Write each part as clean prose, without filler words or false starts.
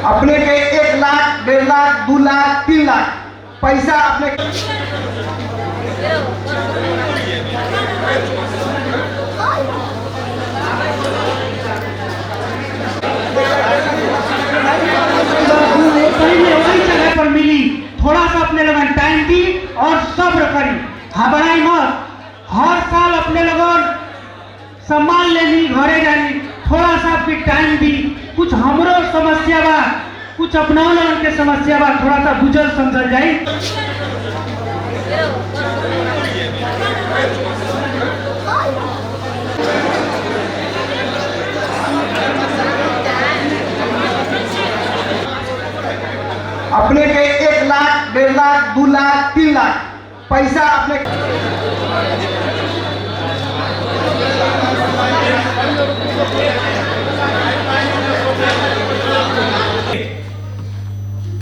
अपने के 1 लाख, 1.5 लाख, 2 लाख, 3 लाख पैसा अपने। सही में वही जगह पर मिली। थोड़ा सा अपने लोगन टाइम दी और सब्र करी, घबराई मत। हर साल अपने लोगन सम्मान लेनी, घरे जानी। थोड़ा सा भी टाइम दी। कुछ हमरो समस्या बा, कुछ अपना लोगन के समस्या बा, थोड़ा सा बुझल समझल जाई। अपने के 1 लाख, 1.5 लाख, 2 लाख, 3 लाख पैसा अपने।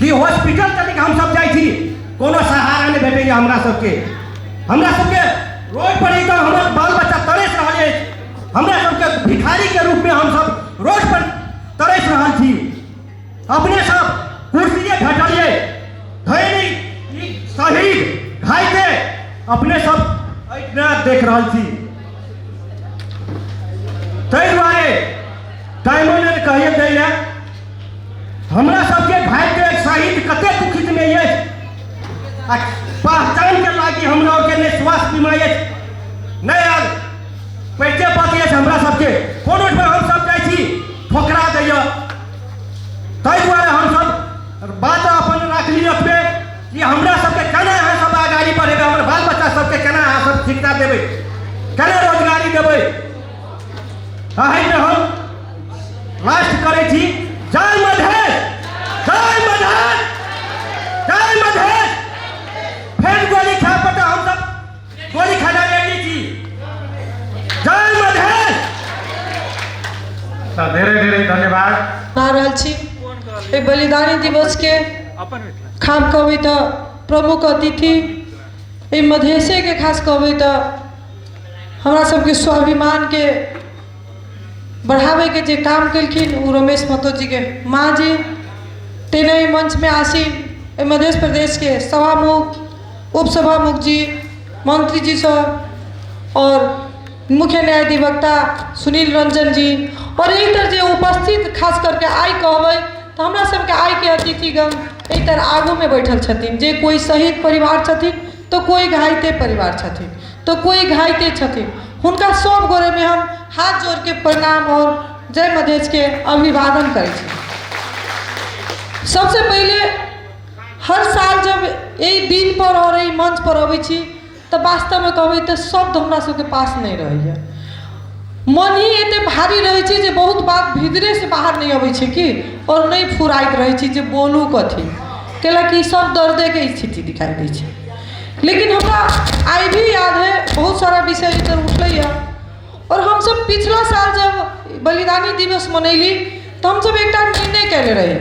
कि हॉस्पिटल तक हमसब जाइ छी, कोनो सहारा नहि भेटैया हमरा सबके। हमरा सबके रोड पर एकदम हमर बाल बच्चा तरसि रहल अछि। हमरा सबके भिखारीके रूपमे हमसब रोड पर तरसि रहल छी। अपने सब कुर्सिए भेटलियै धरि ई शहीद घायते अपने सब एहिना देख रहल छी। ताहि दुआरे टाइमो नहि कहिए दैया। हमरा सबके घायते शहीद कते दुखितमे अछि आ पहचानके लागी हमरा आरके नहि स्वास्थ्य बीमा अछि, नहि आयल परिचय पत्र अछि। हमरा सबके कोनो ठाम हमसब जाइ छी, ठोकरा दैया। ताहि दुआरे हमसब बात अपन राखली एतबे कि हमरा सबके केना अहाँ सब अगाड़ी बढ़ेबै, हमर बाल बच्चा सबके केना अहाँ सब शिक्षा देबै, केना रोजगारी देबै। एहिमे हम लास्ट करै छी। जय मधेश, जय मधेश, जय मधेश। फेर गोली खाय पड़तै, हमसब गोली खाना रेडी छी। जय मधेश। तऽ धेरै धेरै धन्यवाद। आ रहल छी एहि बलिदानी दिवसके खास कहबै तऽ प्रमुख अतिथि, एहि मधेशेके खास कहबै तऽ हमरा सबके स्वाभिमानके बढ़ाबैके जे काम केलखिन ओ रमेश महतो जीके माँ जी, तेना एहि मंचमे आसीन एहि मध्य प्रदेशके सभामुख, उपसभामुख जी, मंत्री जी सब और मुख्य न्यायाधिवक्ता सुनील रंजन जी और एहि तरह जे उपस्थित, खास करके आइ कहबै तऽ हमरा सबके आइके अतिथिगण एहि तरह आगूमे बैठल छथिन, जे कोइ शहीद परिवार छथिन तऽ कोइ घायते परिवार छथिन तऽ कोइ घायते छथिन, हुनका सब गोरेमे हम हाथ जोड़के प्रणाम और जय मधेशके अभिवादन करै छी। सबसे पहिले हर साल जब एहि दिन पर और एहि मंच पर अबै छी तऽ वास्तवमे कहबै तऽ शब्द हमरा सबके पास नहि रहैए। मन ही एते भारी रहै छै जे बहुत बात भीतरेसँ बाहर नहि अबै छै कि और नहि फुराइत रहै छै जे बोलू कथी, कैलाकि सब दर्देके स्थिति दिखाई दै छै। लेकिन हमरा आइ भी याद है, बहुत सारा विषय इधर उठलैए और हमसब पिछला साल जब बलिदानी दिवस मनैली तऽ हमसब एकटा निर्णय कयने रही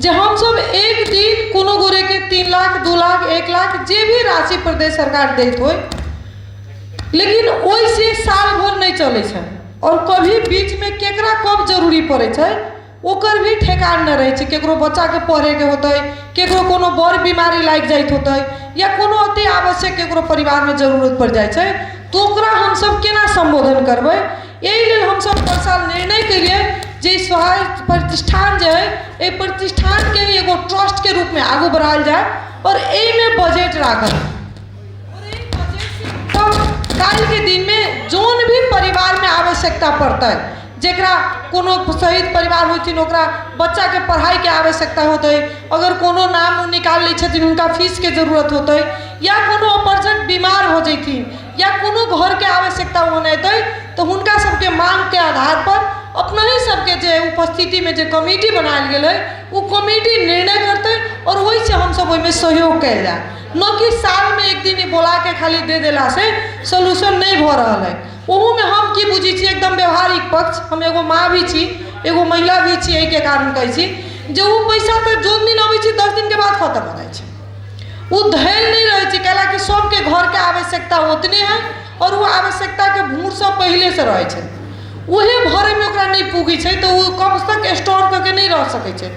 जे हमसब एक दिन कोनो गोरेके 3 लाख, 2 लाख, 1 लाख जे भी राशि प्रदेश सरकार दैत होइ, लेकिन ओहिसँ साल भरि नहि चलै छै और कभी बीचमे केकरा कब जरूरी पड़ै छै, ओकर भी ठेकान नहि रहै छै। केकरो बच्चाके पढ़ैके होतै, केकरो कोनो बड़ बीमारी लागि जाइत होतै या कोनो अति आवश्यक केकरो परिवारमे जरूरत पड़ि जाइ छै, तऽ ओकरा हमसब केना सम्बोधन करबै? एहि लेल हमसब पर साल निर्णय केलियै जे ई सहाय प्रतिष्ठान जे हइ, एहि प्रतिष्ठानके ही एगो ट्रस्टके रूपमे आगू बढ़ायल जाय आओर एहिमे बजट राखल। तब काल्हिके दिनमे जौन भी परिवारमे आवश्यकता पड़तै, जकरा कोनो शहीद परिवार होथिन, ओकरा बच्चाके पढ़ाइके आवश्यकता होतै, अगर कोनो नाम ओ निकालि लै छथिन, हुनका फीसके जरूरत होतै, या कोनो अपरजन बीमार हो जैथिन या कोनो घरके आवश्यकता ओहन एतै, तऽ हुनका सबके माँगके आधारपर अपनहि सबके जे उपस्थितिमे जे कमिटी बनायल गेल हइ, ओ कमिटी निर्णय करतै आओर ओहिसँ हमसब ओहिमे सहयोग कयल जाय, न कि सालमे एक दिन बोलाके खाली दे देलासँ सोल्यूशन नहि भऽ रहल हइ। ओहूमे हम की बुझै छी, एकदम व्यवहारिक पक्ष, हम एगो माँ भी छी, एगो महिला भी छी, एहिके कारण कहै छी जे ओ पैसा तऽ जोन दिन अबै छै, 10 दिनके बाद खतम हो जाइ छै। ओ धैल नहि रहै छै, कैलाकि सबके घरके आवश्यकता ओतने हइ आओर ओ आवश्यकताके भूर सब पहिलेसँ रहै छै। उहे भरैमे ओकरा नहि पुगै छै, तऽ ओ कमसँ रह सकै छै,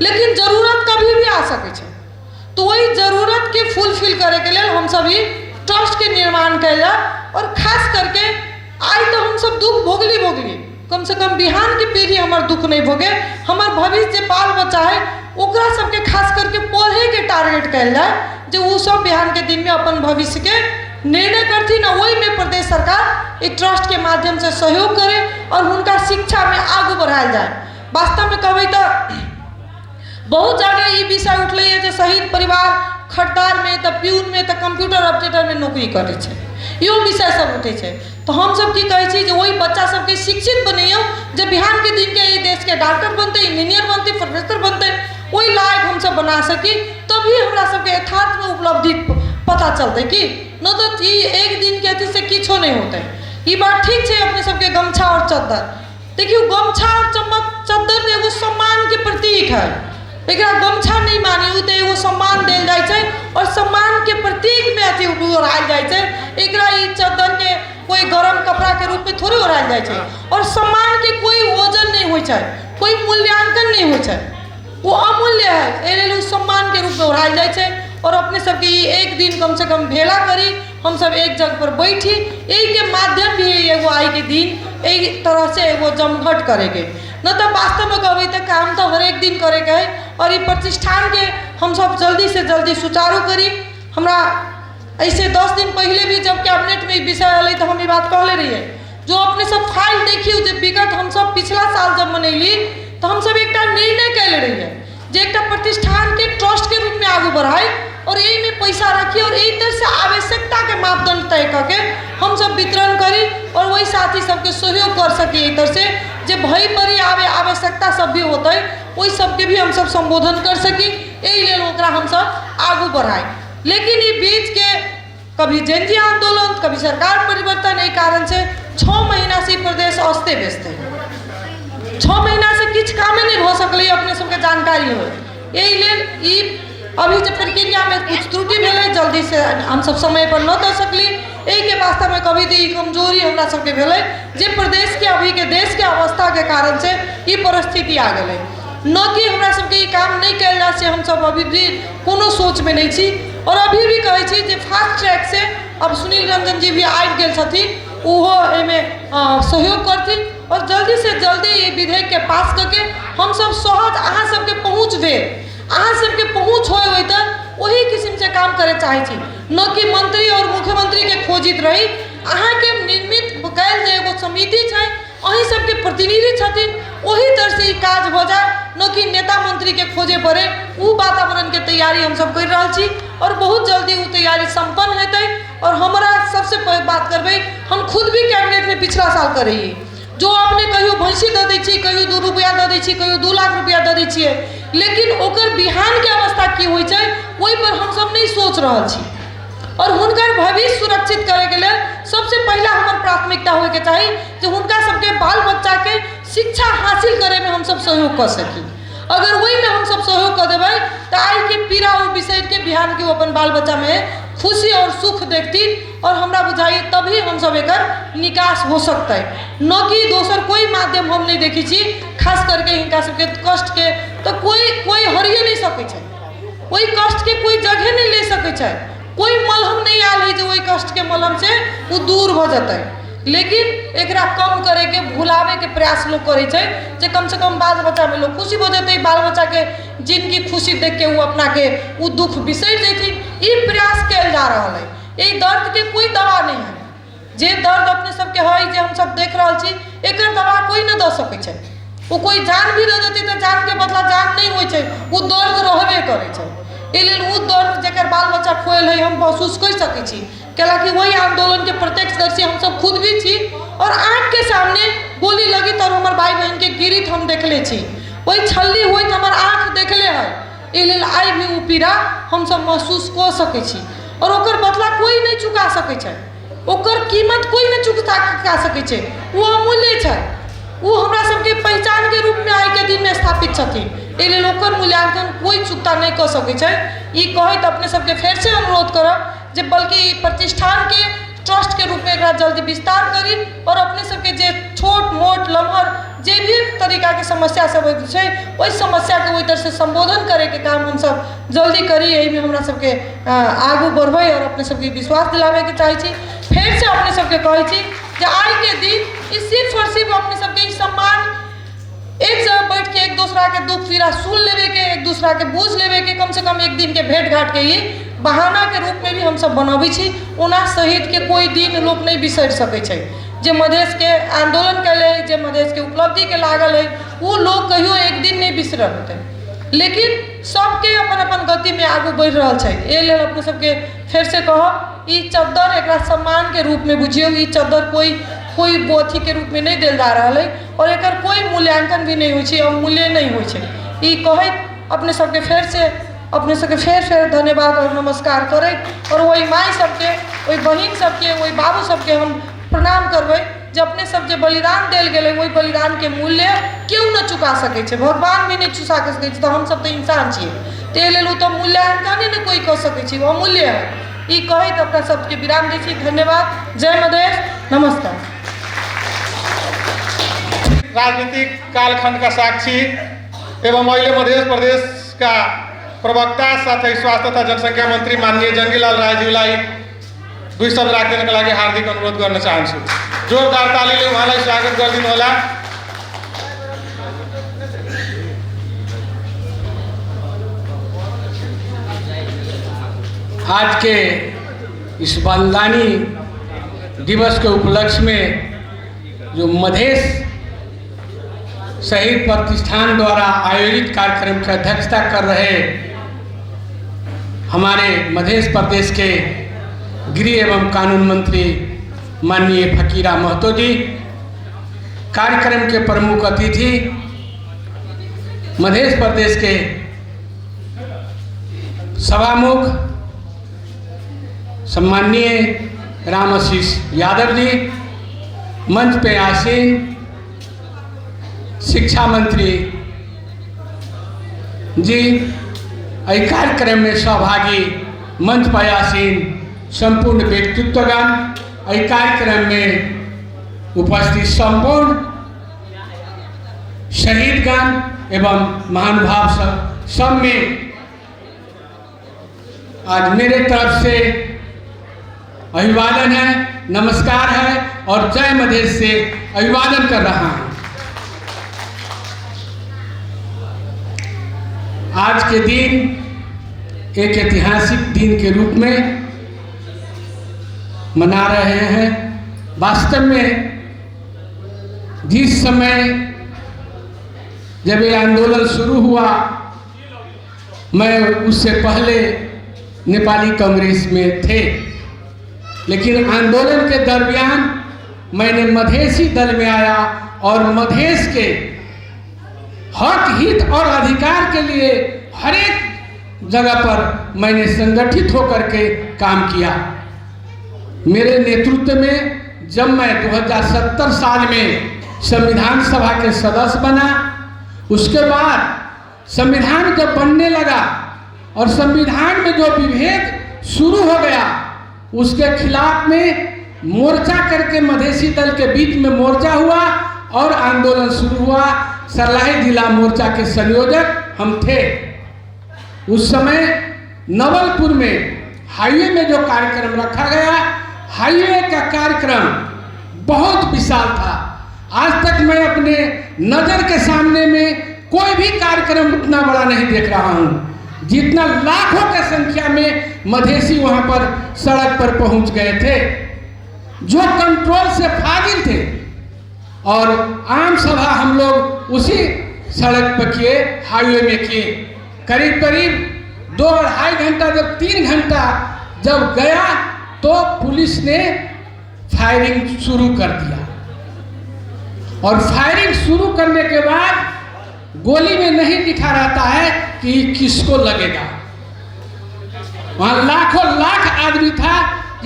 लेकिन जरूरत कभी भी आ सकै छै। तऽ ओहि जरूरतके फुलफिल करैके लेल हमसभ ई ट्रस्टके निर्माण कयल जाय। आओर खास करके आइ तऽ हमसभ दुःख भोगली भोगली, कमसँ कम बिहानके पीढ़ी हमर दुःख नहि भोगे, हमर भविष्य जे बाल बच्चा हइ ओकरा सबके खास करके पढ़ैके टारगेट कयल जाय जे ओसभ बिहानके दिनमे अपन भविष्यके निर्णय करथिन। आ ओहिमे प्रदेश सरकार ई ट्रस्टके माध्यमसँ सहयोग करै आओर हुनका शिक्षामे आगू बढ़ायल जाय। वास्तवमे कहबै तऽ बहुत जगह ई विषय उठलैए जे शहीद परिवार खटदारमे तऽ प्यूनमे तऽ कम्प्यूटर ऑपरेटरमे नौकरी करै छै, इहो विषय सब उठै छै। तऽ हमसब की कहै छी जे ओहि बच्चा सबके शिक्षित बनैयौ जे बिहानके दिनके एहि देशके डॉक्टर बनतै, इंजीनियर बनतै, प्रोफेसर बनतै, ओहि लायक हमसब बना सकी, तभी हमरा सबके यथार्थमे उपलब्धि पता चलतै कि नहि तऽ ई एक दिनके अथी से किछो नहि होतै। ई बात ठीक छै अपने सबके गमछा आओर चद्दर, देखियौ गमछा आओर चम्मच चद्दर एगो सम्मानके प्रतीक है, एकरा गमछा नहि मानी, ओ तऽ एगो सम्मान देल जाइ छै आओर सम्मानके प्रतीकमे अथी ओढ़ायल जाइ छै। एकरा ई चद्दरके कोइ गरम कपड़ाके रूपमे थोड़े ओढ़ायल जाइ छै। आओर सम्मानके कोइ वजन नहि होइ छै, कोइ मूल्यांकन नहि होइ छै, ओ अमूल्य है, एहि लेल ओ सम्मानके रूपमे ओढ़ायल जाइ छै। आओर अपने सबके ई एक दिन कमसँ कम भेला करी, हमसब एक जगह पर बैठी, एहिके माध्यम भी एगो आइके दिन एहि तरहसँ एगो जमघट करैके, न तऽ वास्तवमे कहबै तऽ काम तऽ हरेक दिन करैके है। आओर ई प्रतिष्ठानके हमसब जल्दीसँ जल्दी सुचारू करी। हमरा ऐसे 10 दिन पहले भी जब कैबिनेटमे ई विषय एलै तऽ हम ई बात कहले रहियै, जो अपने सब फाइल देखियौ जे विगत हमसब पिछला साल जब मनैली तऽ हमसब एकटा निर्णय कयले रहियै जे एकटा प्रतिष्ठानके ट्रस्टके रूपमे आगू बढ़ाइ और एहिमे पैसा रखी और एहि तरहसँ आवश्यकताके मापदंड तय कऽ के हमसब वितरण करी और ओहि साथी सबके सहयोग कर सकी एहि तरहसँ जे भई परी आबे आवश्यकता सब भी होतै ओहि सबके भी हमसब सम्बोधन कर सकी, एहि लेल ओकरा हमसब आगू बढ़ाइ। लेकिन ई बीचके कभी जेनजी आंदोलन, कभी सरकार परिवर्तन, एहि कारण से 6 महीना से ई प्रदेश अस्ते व्यस्त है। 6 महीना से किछु कामे नहि भऽ सकलै, अपने सबके जानकारी हो। एहि लेल ई अभी जे प्रक्रियामे किछु त्रुटि भेलै, जल्दी से हमसब समय पर न दऽ सकली, एहिके वास्तेमे कभी तऽ ई कमजोरी हमरा सबके भेलै जे प्रदेशके अभीके देशके अवस्थाके कारण से ई परिस्थिति आ गेलै। न कि हमरा सबके ई काम नहि कयल जाय से हमसब अभी भी कोनो सोचमे नहि छी। और अभी भी कहै छी जे फास्ट ट्रैक से अब सुनील रंजन जी भी आबि गेल छथिन, ओहो एहिमे सहयोग करथिन और जल्दी से जल्दी ई विधेयकके पास कऽ के हमसब सहज अहाँ सबके पहुँच भेल, अहाँ सबके पहुँच होय ओहि तक ओही किसिमसँ काम करय चाहै छी, न कि मंत्री और मुख्यमंत्रीके खोजित रही। अहाँके निर्मित कयल जे एगो समिति छै, अहीं सबके प्रतिनिधि छथिन, ओही तरहसँ ई काज भऽ जाय, न कि नेता मंत्रीके खोजे पड़े। ओ वातावरणके तैयारी हमसब करि रहल छी और बहुत जल्दी ओ तैयारी सम्पन्न हेतै। और हमरा सबसे पैघ बात करबै, हम खुद भी कैबिनेटमे पिछला साल करैयै, जो अपने कहियो भैंसी दऽ दै छियै, कहियो 2 रुपैआ दऽ दै छियै, कहियो 2 लाख रुपैआ दऽ दै छियै, लेकिन ओकर बिहानके अवस्था की होइ छै ओहिपर हमसब नहि सोच रहल छी। और हुनकर भविष्य सुरक्षित करैके लेल सबसे पहिला हमर प्राथमिकता होइके चाही जे हुनका सबके बाल बच्चाके शिक्षा हासिल करैमे हमसब सहयोग कऽ सकी। अगर ओहिमे हमसब सहयोग कऽ देबै तऽ आइके पीड़ा ओ बिसरिके बिहानके ओ अपन बाल बच्चामे खुशी और सुख देखथिन और हमरा बुझाइए तभी हमसब एकर निकास हो सकतै, न कि दोसर कोइ माध्यम हम नहि देखै छी। खास करके हिनका सबके कष्टके तऽ कोइ कोइ हरिए नहि सकै छै, ओहि कष्टके कोइ जगहे नहि ले सकै छै, कोइ मलहम नहि आयल है जे ओहि कष्टके मलहम से ओ दूर भऽ जेतै। लेकिन एकरा कम करैके भुलाबैके प्रयास लोक करै छै जे कमसँ कम बाल बच्चामे लोक खुशी भऽ जेतै, बाल बच्चाके जिनगी खुशी देखके ओ अपनाके ओ दुःख बिसरि जेथिन, ई प्रयास कयल जा रहल है। एहि दर्दके कोइ दवा नहि है, जे दर्द अपने सबके है जे हमसब देख रहल छी, एकर दवा कोइ नहि दऽ सकै छै। ओ कोइ जान भी दऽ देतै तऽ जानके बदला जान नहि होइ छै, ओ दर्द रहबे करै छै। एहि लेल ओ दर्द जकर बाल बच्चा खोयल है हम महसूस करि सकै छी, कैलाकि वही आंदोलनके प्रत्यक्षदर्शी हमसब खुद भी छी और आँखिके सामने गोली लगित और हमर भाइ बहिनके गिरित हम देखले छी, ओहि छल्ली होइत हमर आँखि देखले है। एहि लेल आइ भी ओ पीड़ा हमसब महसूस कऽ सकै छी और ओकर बदला कोइ नहि चुका सकै छै, ओकर कीमत कोइ नहि चुका सकै छै, ओ अमूल्य छै, ओ हमरा सबके पहचानके रूपमे आइके दिनमे स्थापित छथिन। एहि लेल ओकर मूल्यांकन कोइ चुकता नहि कऽ सकै छै। ई कहैत अपने सबके फेरसँ अनुरोध करब जे बल्कि ई प्रतिष्ठानके ट्रस्टके रूपमे एकरा जल्दी विस्तार करी और अपने सबके जे छोट मोट लम्हर जे भी तरीकाके समस्या सब होइत छै ओहि समस्याके ओहि तरहसँ सम्बोधन करैके काम हमसब जल्दी करी। एहिमे हमरा सबके आगू बढ़बै आओर अपने सबके विश्वास दिलाबैके चाहै छी। फेरसँ अपने सबके कहै छी जे आइके दिन ई सिर्फ आओर सिर्फ अपने सबके ई सम्मान एक जगह बैठ के एक दूसरा के दुख पीड़ा सुन लेवे के, एक दूसरा के बूझ लेवे के, कम से कम एक दिन के भेंट घाट के ही बहाना के रूप में भी हमसब बनबै छी। ओना शहीद के कोई दिन लोक नहीं बिसरि सकै छै। जे मधेश के आंदोलन कैले है, जे मधेश के उपलब्धि के लागल है, वो लोग कहियो एक दिन नहीं बिसरल होतै। लेकिन सबके अपन अपन गति में आगू बढ़ि रहल छै। एहि लेल अपने सबके फेर से कहब, ई चद्दर एकरा सम्मान के रूप में बुझियौ। ई चद्दर कोई कोई अथी के रूप में नहीं देल जा रहल है और एकर कोई मूल्यांकन भी नहीं होइ छै, अमूल्य नहीं होइ छै। ई कहैत अपने सबके फेर से अपने सबके फेर फेर धन्यवाद और नमस्कार करैत और ओहि माय सबके, ओहि बहिन सबके, ओहि बाबू सबके हम प्रणाम करबै जे अपने सब जे बलिदान देल गेलै ओहि बलिदानके मूल्य केओ नहि चुका सकै छै, भगवान भी नहि चुका सकै छै, तऽ हमसब तऽ इंसान छियै, ताहि लेल ओ तऽ मूल्यांकने नहि कोइ कऽ सकै छै, ओ अमूल्य है। ई कहैत अपना सबके विराम दै छी। धन्यवाद। जय मधेश। नमस्कार। राजनीतिक कालखंड का साक्षी एवं अहिले मध्य प्रदेश का प्रवक्ता साथै स्वास्थ्य तथा जनसङ्ख्या मन्त्री माननीय जङ्गीलाल रायज्यूलाई दुई शब्द राखिदिनका लागि हार्दिक अनुरोध गर्न चाहन्छु। जोरदार तालीले उहाँलाई स्वागत गरिदिनु होला। आज के इस बलिदानी दिवस के उपलक्ष्य में जो मधेश शहीद प्रतिष्ठान द्वारा आयोजित कार्यक्रम की अध्यक्षता कर रहे हमारे मध्य प्रदेश के गृह एवं कानून मंत्री माननीय फकीरा महतो जी, कार्यक्रम के प्रमुख अतिथि मध्य प्रदेश के सभामुख सम्माननीय रामआशीष यादव जी, मंच पे आसीन शिक्षा मंत्री जी, एहि कार्यक्रम में सहभागी मंच पर आसीन संपूर्ण व्यक्तित्वगण, एहि कार्यक्रम में उपस्थित संपूर्ण शहीदगण एवं महानुभाव सब में आज मेरे तरफ से अभिवादन है, नमस्कार है और जय मधेश से अभिवादन कर रहा हूँ। आज के दिन एक ऐतिहासिक दिन के रूप में मना रहे हैं। वास्तव में जिस समय जब ये आंदोलन शुरू हुआ, मैं उससे पहले नेपाली कांग्रेस में थे, लेकिन आंदोलन के दरमियान मैंने मधेसी दल में आया और मधेश के हक हित और अधिकार के लिए हर एक जगह पर मैंने संगठित होकर के काम किया। मेरे नेतृत्व में जब मैं 2070 साल में संविधान सभा के सदस्य बना, उसके बाद संविधान जब बनने लगा और संविधान में जो विभेद शुरू हो गया, उसके खिलाफ में मोर्चा करके मधेसी दल के बीच में मोर्चा हुआ और आंदोलन शुरू हुआ। सर्लाही जिला मोर्चा के संयोजक हम थे। उस समय नवलपुर में हाईवे में जो कार्यक्रम रखा गया, हाईवे का कार्यक्रम बहुत विशाल था। आज तक मैं अपने नज़र के सामने में कोई भी कार्यक्रम उतना बड़ा नहीं देख रहा हूँ जितना लाखों के संख्या में मधेसी वहाँ पर सड़क पर पहुँच गए थे, जो कंट्रोल से फाजिल थे। और आम सभा हम लोग उसी सड़क पर किए, हाईवे में किए। करीब करीब 2-2.5 घंटा, जब 3 घंटा जब गया तो पुलिस ने फायरिंग शुरू कर दिया। और फायरिंग शुरू करने के बाद गोली में नहीं लिखा रहता है कि किसको लगेगा। वहाँ लाखों लाख आदमी था,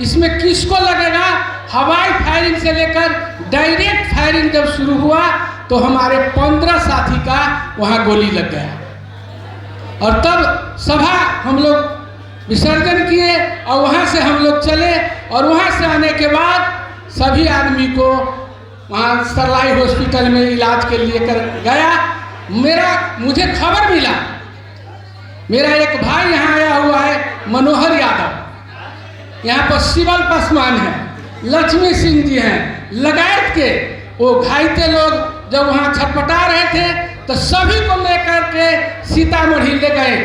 इसमें किसको लगेगा। हवाई फायरिंग से लेकर डायरेक्ट फायरिंग जब शुरू हुआ तो हमारे 15 साथी का वहाँ गोली लग गया। और तब सभा हम लोग विसर्जन किए और वहाँ से हम लोग चले। और वहाँ से आने के बाद सभी आदमी को वहाँ सरलाई हॉस्पिटल में इलाज के लिए कर गया। मुझे खबर मिला, मेरा एक भाई यहाँ आया हुआ है, मनोहर यादव, यहाँ पर शिवल पासवान है, लक्ष्मी सिंह जी हैं, लगायत के वो घायते लोग जब वहाँ छटपटा रहे थे तो सभी को लेकर के सीतामढ़ी ले गए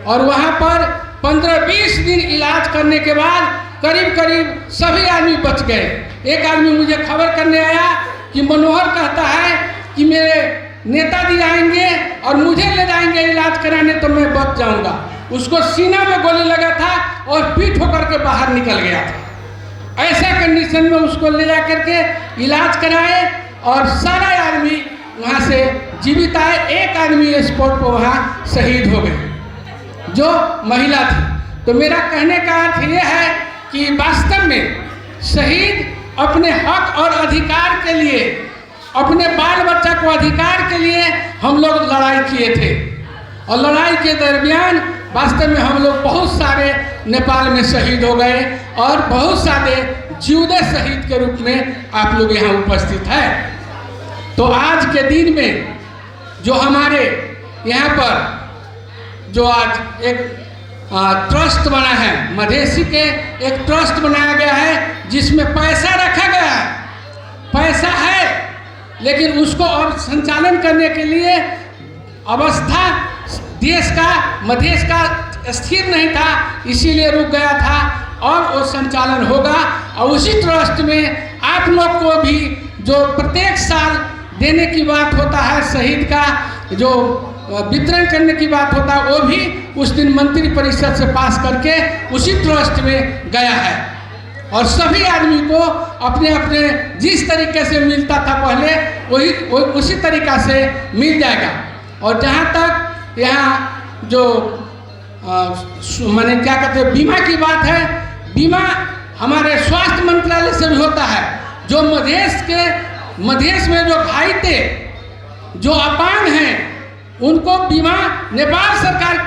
और वहाँ पर 15-20 दिन इलाज करने के बाद करीब करीब सभी आदमी बच गए। एक आदमी मुझे खबर करने आया कि मनोहर कहता है कि मेरे नेताजी आएंगे और मुझे ले जाएंगे इलाज कराने तो मैं बच जाऊंगा। उसको सीना में गोली लगा था और पीठ होकर के बाहर निकल गया था। ऐसा कंडीशन में उसको ले जा करके इलाज कराए और सारा आदमी वहाँ से जीवित आए। एक आदमी स्पॉट पर वहाँ शहीद हो गए जो महिला थी। तो मेरा कहने का अर्थ ये है कि वास्तव में शहीद अपने हक और अधिकार के लिए, अपने बाल बच्चा को अधिकार के लिए हम लोग लड़ाई किए थे और लड़ाई के दरमियान वास्तव में हम लोग बहुत सारे नेपाल में शहीद हो गए और बहुत सारे जीवदे शहीद के रूप में आप लोग यहाँ उपस्थित हैं। तो आज के दिन में जो हमारे यहाँ पर जो आज एक ट्रस्ट बना है, मधेसी के एक ट्रस्ट बनाया गया है जिसमें पैसा रखा गया है, पैसा है लेकिन उसको अब संचालन करने के लिए अवस्था देश का मधेश का स्थिर नहीं था, इसीलिए रुक गया था और वो संचालन होगा। और उसी ट्रस्ट में आप लोग को भी जो प्रत्येक साल देने की बात होता है, शहीद का जो वितरण करने की बात होता है, वो भी उस दिन मंत्री परिषद से पास करके उसी ट्रस्ट में गया है। और सभी आदमी को अपने अपने जिस तरीके से मिलता था पहले वही उसी तरीका से मिल जाएगा। और जहाँ तक यहाँ जो माने क्या कहते हैं बीमा की बात है, बीमा हमारे स्वास्थ्य मंत्रालय से भी होता है। जो मधेश में जो घायते जो अपांग हैं उनको बीमा नेपाल सरकार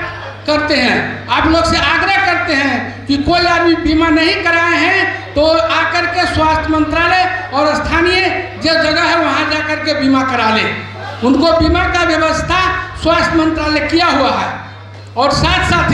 करते हैं। आप लोग से आग्रह करते हैं कि कोई आदमी बीमा नहीं कराए हैं तो आकर के स्वास्थ्य मंत्रालय और स्थानीय जो जगह है वहाँ जा कर के बीमा करा लें। उनको बीमा का व्यवस्था स्वास्थ्य मंत्रालय किया हुआ है। और साथ साथ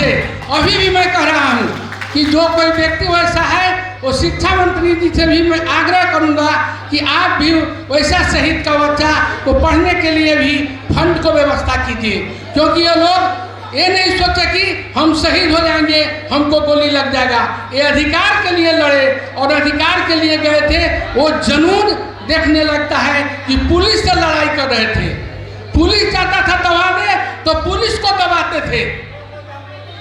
अभी भी मैं कह रहा हूँ कि जो कोई व्यक्ति वैसा है वो शिक्षा मंत्री जी से भी मैं आग्रह करूँगा कि आप भी वैसा शहीद का बच्चा को पढ़ने के लिए भी फंड को व्यवस्था कीजिए, क्योंकि ये लोग ये नहीं सोचे कि हम शहीद हो जाएंगे, हमको गोली लग जाएगा। ये अधिकार के लिए लड़े और अधिकार के लिए गए थे। वो जुनून देखने लगता है कि पुलिस से लड़ाई कर रहे थे, पुलिस चाहता था दबा दे तो पुलिस को दबाते थे,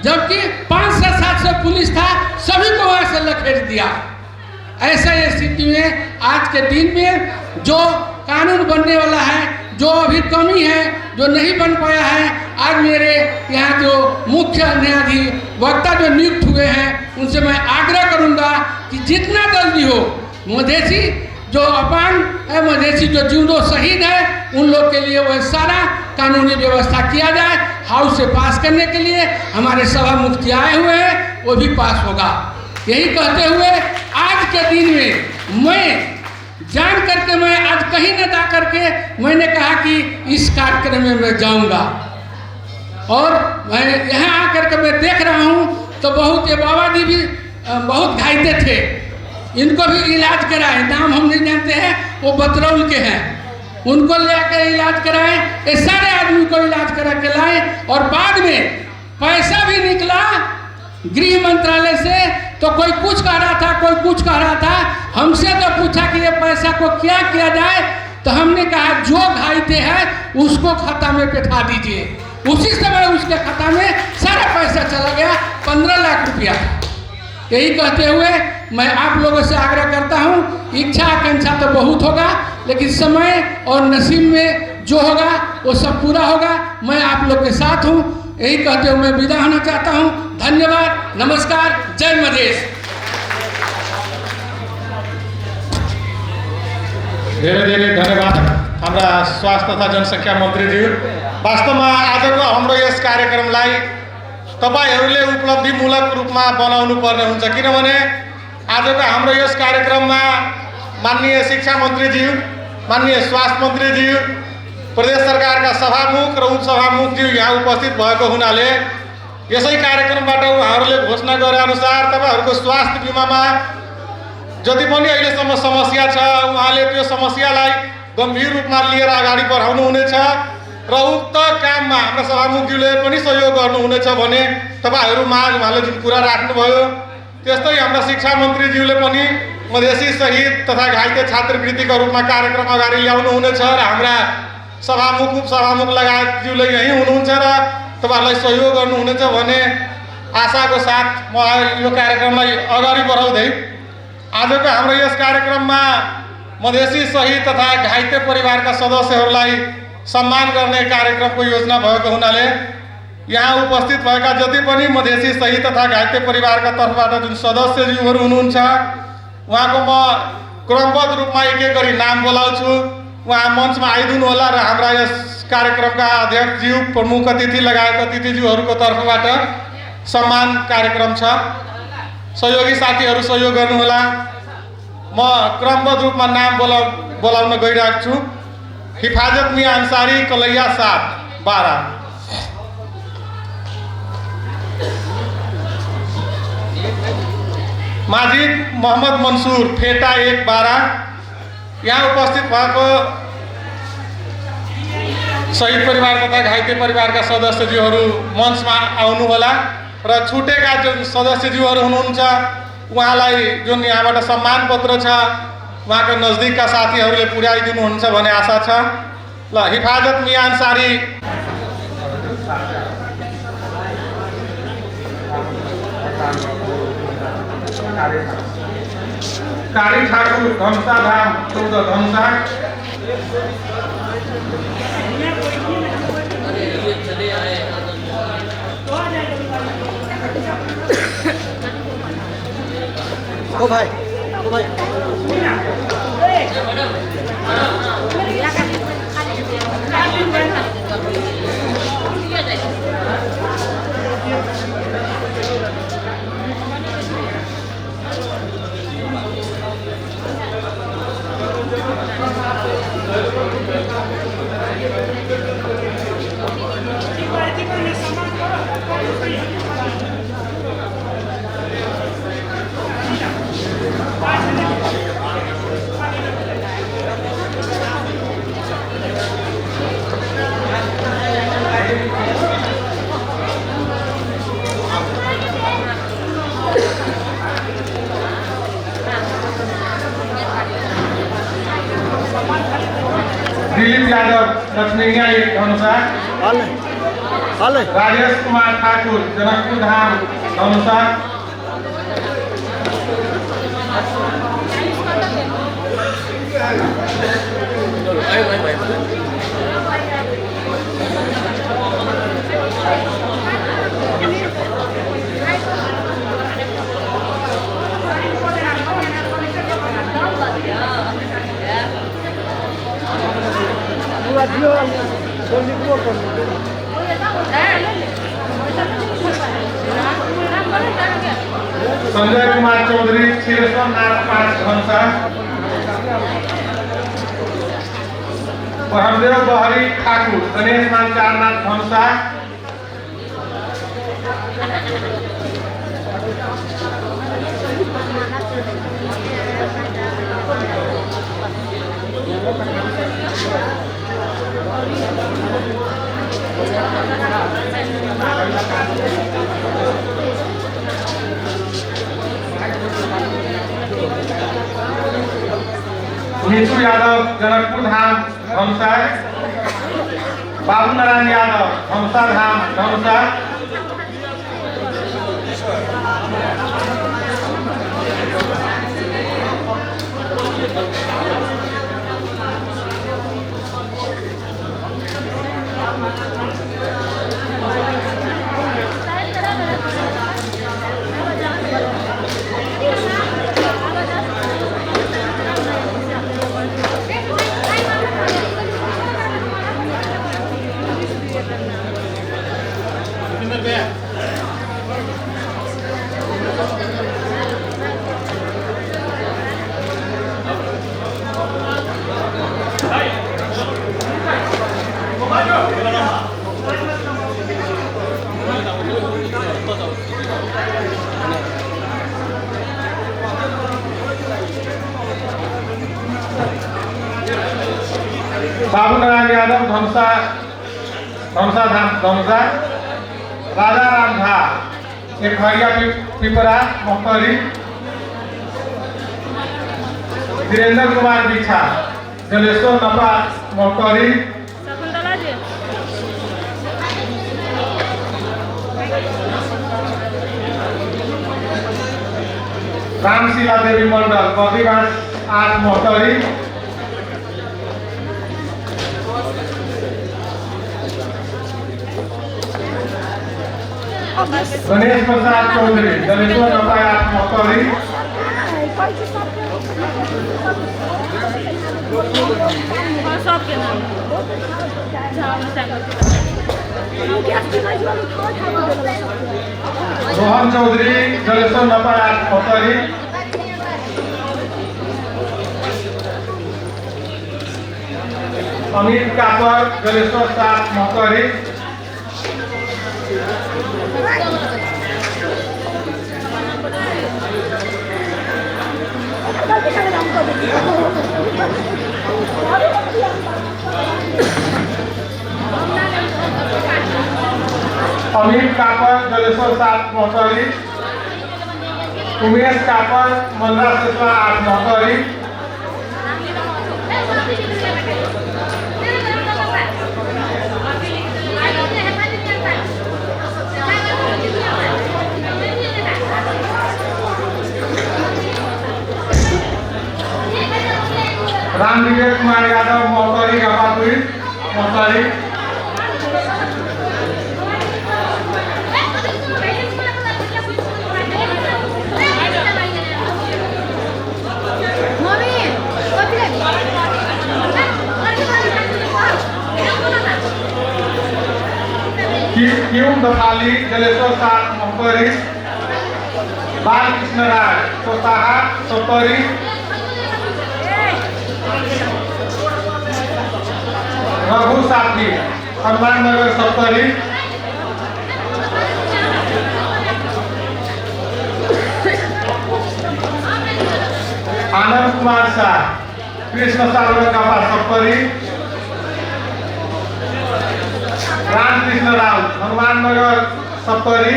जबकि 500-700 पुलिस था, सभी को वहाँ से लखेट दिया। ऐसा स्थिति में आज के दिन में जो कानून बनने वाला है, जो अभी कमी है, जो नहीं बन पाया है, आज मेरे यहाँ जो मुख्य न्यायाधीश वक्ता जो नियुक्त हुए हैं उनसे मैं आग्रह करूँगा कि जितना जल्दी हो मधेसी जो अपांग है, मधेसी जो जीवदो शहीद है, उन लोग के लिए वह सारा कानूनी व्यवस्था किया जाए। हाउस से पास करने के लिए हमारे सभा मुख्य आए हुए हैं, वो भी पास होगा। यही कहते हुए आज के दिन में मैं जान करके, मैं आज कहीं न जा करके मैंने कहा कि इस कार्यक्रम में मैं जाऊंगा और मैं यहाँ आकर के मैं देख रहा हूँ तो बहुत ये बाबा जी भी बहुत घायते थे, इनको भी इलाज कराए, नाम हम नहीं जानते हैं, वो बतरौल के हैं, उनको ले आकर इलाज कराए, ये सारे आदमी को इलाज करा के लाए। और बाद में पैसा भी निकला गृह मंत्रालय से, तो कोई कुछ कह रहा था, कोई कुछ कह रहा था। हमसे तो पूछा कि ये पैसा को क्या किया जाए, तो हमने कहा जो घायते हैं उसको खाता में बैठा दीजिए। उसी समय उसके खाता में सारा पैसा चला गया, 15 लाख रुपया। यही कहते हुए मैं आप लोगों से आग्रह करता हूँ, इच्छा आकांक्षा तो बहुत होगा, लेकिन समय और नसीब में जो होगा वो सब पूरा होगा। मैं आप लोग के साथ हूँ। यही कहते हुए मैं विदा होना चाहता हूँ। धन्यवाद, नमस्कार, जय मधेश। धेरै धेरै धन्यवाद हाम्रा स्वास्थ्य तथा जनसङ्ख्या मन्त्रीज्यू। वास्तवमा आजको हाम्रो यस कार्यक्रमलाई तपाईहरूले उपलब्धिमूलक रूपमा बनाउनु पर्ने हुन्छ, किनभने आजको हाम्रो यस कार्यक्रममा माननीय शिक्षा मन्त्रीज्यू, माननीय स्वास्थ्य मन्त्रीज्यू, प्रदेश सरकारका सभामुख र उपसभामुखज्यू यहाँ उपस्थित भएको हुनाले यसै कार्यक्रमबाट उहाँहरूले घोषणा गरे अनुसार तपाईँहरूको स्वास्थ्य बिमामा जति पनि अहिलेसम्म समस्या छ उहाँले त्यो समस्यालाई गम्भीर रूपमा लिएर अगाडि बढाउनु हुनेछ र उक्त काममा हाम्रा सभामुखज्यूले पनि सहयोग गर्नुहुनेछ भने तपाईँहरू माझ उहाँले जुन कुरा राख्नुभयो, त्यस्तै हाम्रा शिक्षा मन्त्रीज्यूले पनि मधेसी शहीद तथा घाइते छात्रवृत्तिका रूपमा कार्यक्रम अगाडि ल्याउनु हुनेछ र हाम्रा सभामुख उपसभामुख लगायतज्यूले यहीँ हुनुहुन्छ र तपाईँहरूलाई सहयोग गर्नुहुनेछ भन्ने आशाको साथ म यो कार्यक्रमलाई अगाडि बढाउँदै आजको हाम्रो यस कार्यक्रममा मधेसी शहीद तथा घाइते परिवारका सदस्यहरूलाई सम्मान गर्ने कार्यक्रमको योजना भएको हुनाले यहाँ उपस्थित भएका जति पनि मधेसी शहीद तथा घाइते परिवारका तर्फबाट जुन सदस्यज्यूहरू हुनुहुन्छ उहाँको म क्रमबद्ध रूपमा एक एक गरी नाम बोलाउँछु। उहाँ मञ्चमा आइदिनु होला र हाम्रा यस कार्यक्रमका अध्यक्षज्यू, प्रमुख अतिथि लगायत अतिथिज्यूहरूको तर्फबाट सम्मान कार्यक्रम छ। सहयोगी साथीहरू सहयोग गर्नुहोला। म क्रमबद्ध रूपमा नाम बोलाउन गइरहेको छु। हिफाजत मिया अन्सारी, कलैया 7 12। माजिद मोहम्मद मंसूर, फेटा 1 12। यहाँ उपस्थित भएको शहीद परिवार तथा घाइते परिवारका सदस्यज्यूहरू मञ्चमा आउनुहोला र छुटेका जुन सदस्यज्यूहरू हुनुहुन्छ उहाँलाई जुन यहाँबाट सम्मान पत्र छ उहाँको नजदिकका साथीहरूले पुर्याइदिनुहुन्छ भन्ने आशा छ। ल, हिफाजत मिया अन्सारी। कारी ठाकुर, धनुषा धाम 14 धनुषा। ओ भाई, ओ भाई। दिलीप यादव, लक्ष्मीनिया 1 धनुषा। राजेश कुमार ठाकुर, जनकपुर धाम धनुषा। संजय कुमार चौधरी, क्षीरेश्वर नाथ 5 धनुषा। ब्रह्मदेव बहरी ठाकुर, गणेश मान 4 नाथ धनुषा। नीतू यादव, जनकपुर धाम धनुषा। बाबू नारायण यादव, धनुषा धाम धनुषा। धनुषा धाम धनुषा। राजा राम झा एकहरिया पिपरा महोत्तरी। वीरेंद्र कुमार बिछा जलेश्वर नपा महोत्तरी। रामशिला देवी मंडल बर्दीबास 8 महोत्तरी। गणेश प्रसाद चौधरी जलेश्वर नपा 8 महोत्तरी। रोहन चौधरी जलेश्वर नपा 8 महोत्तरी। अमित कापर जलेश्वर 7 महोत्तरी। अमित कापर जलेश्वर 7 महोत्तरी। उमेश कापर मंदरा सेसवा 8 महोत्तरी। राम विजय कुमार यादव महोत्तरी गपातुरी महोत्तरी। क्यूम दफाली जलेश्वर 7 महोत्तरी। बालकृष्ण राय सोताहा सप्तरी। रघु साथी हनुमान नगर सप्तरी। आनंद कुमार शाह कृष्ण सागर कपा सप्तरी। रामकृष्ण राउत हनुमान नगर सप्तरी।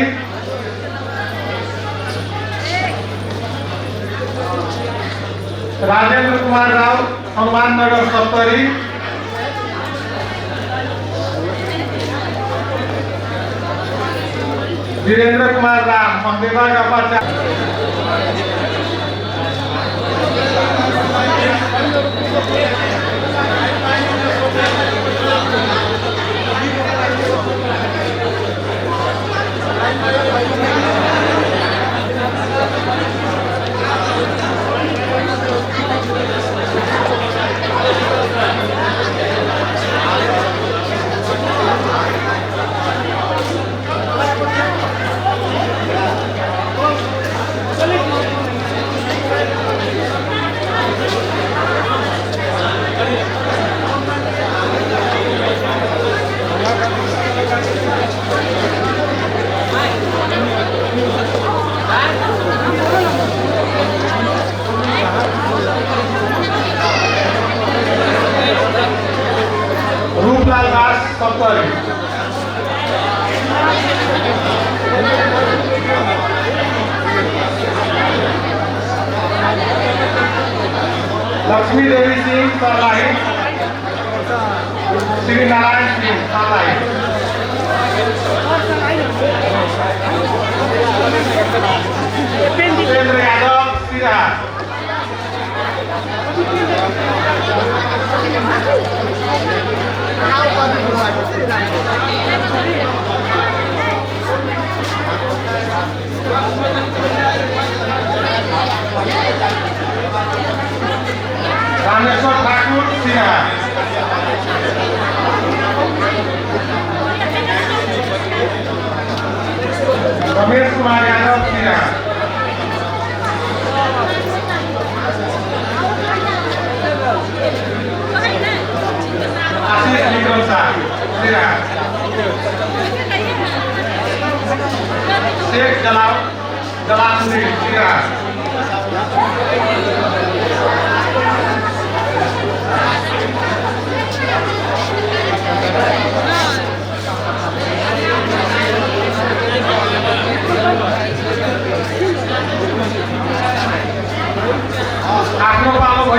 राजेंद्र कुमार राउत हनुमान नगर सप्तरी। वीरेंद्र कुमार राम महदेवा गपा। रूपलाल दास सप्तरी। लक्ष्मी देवी सिंह सरलाही। श्री नारायण सिंह सरलाही। सुरेंद्र यादव सिरा। रामेश्वर ठाकुर सिन्हा। रमेश कुमार यादव सिन्हा। आशीष विक्रम शाह सिन्हा। शेख जलालुद्दीन सिन्हा।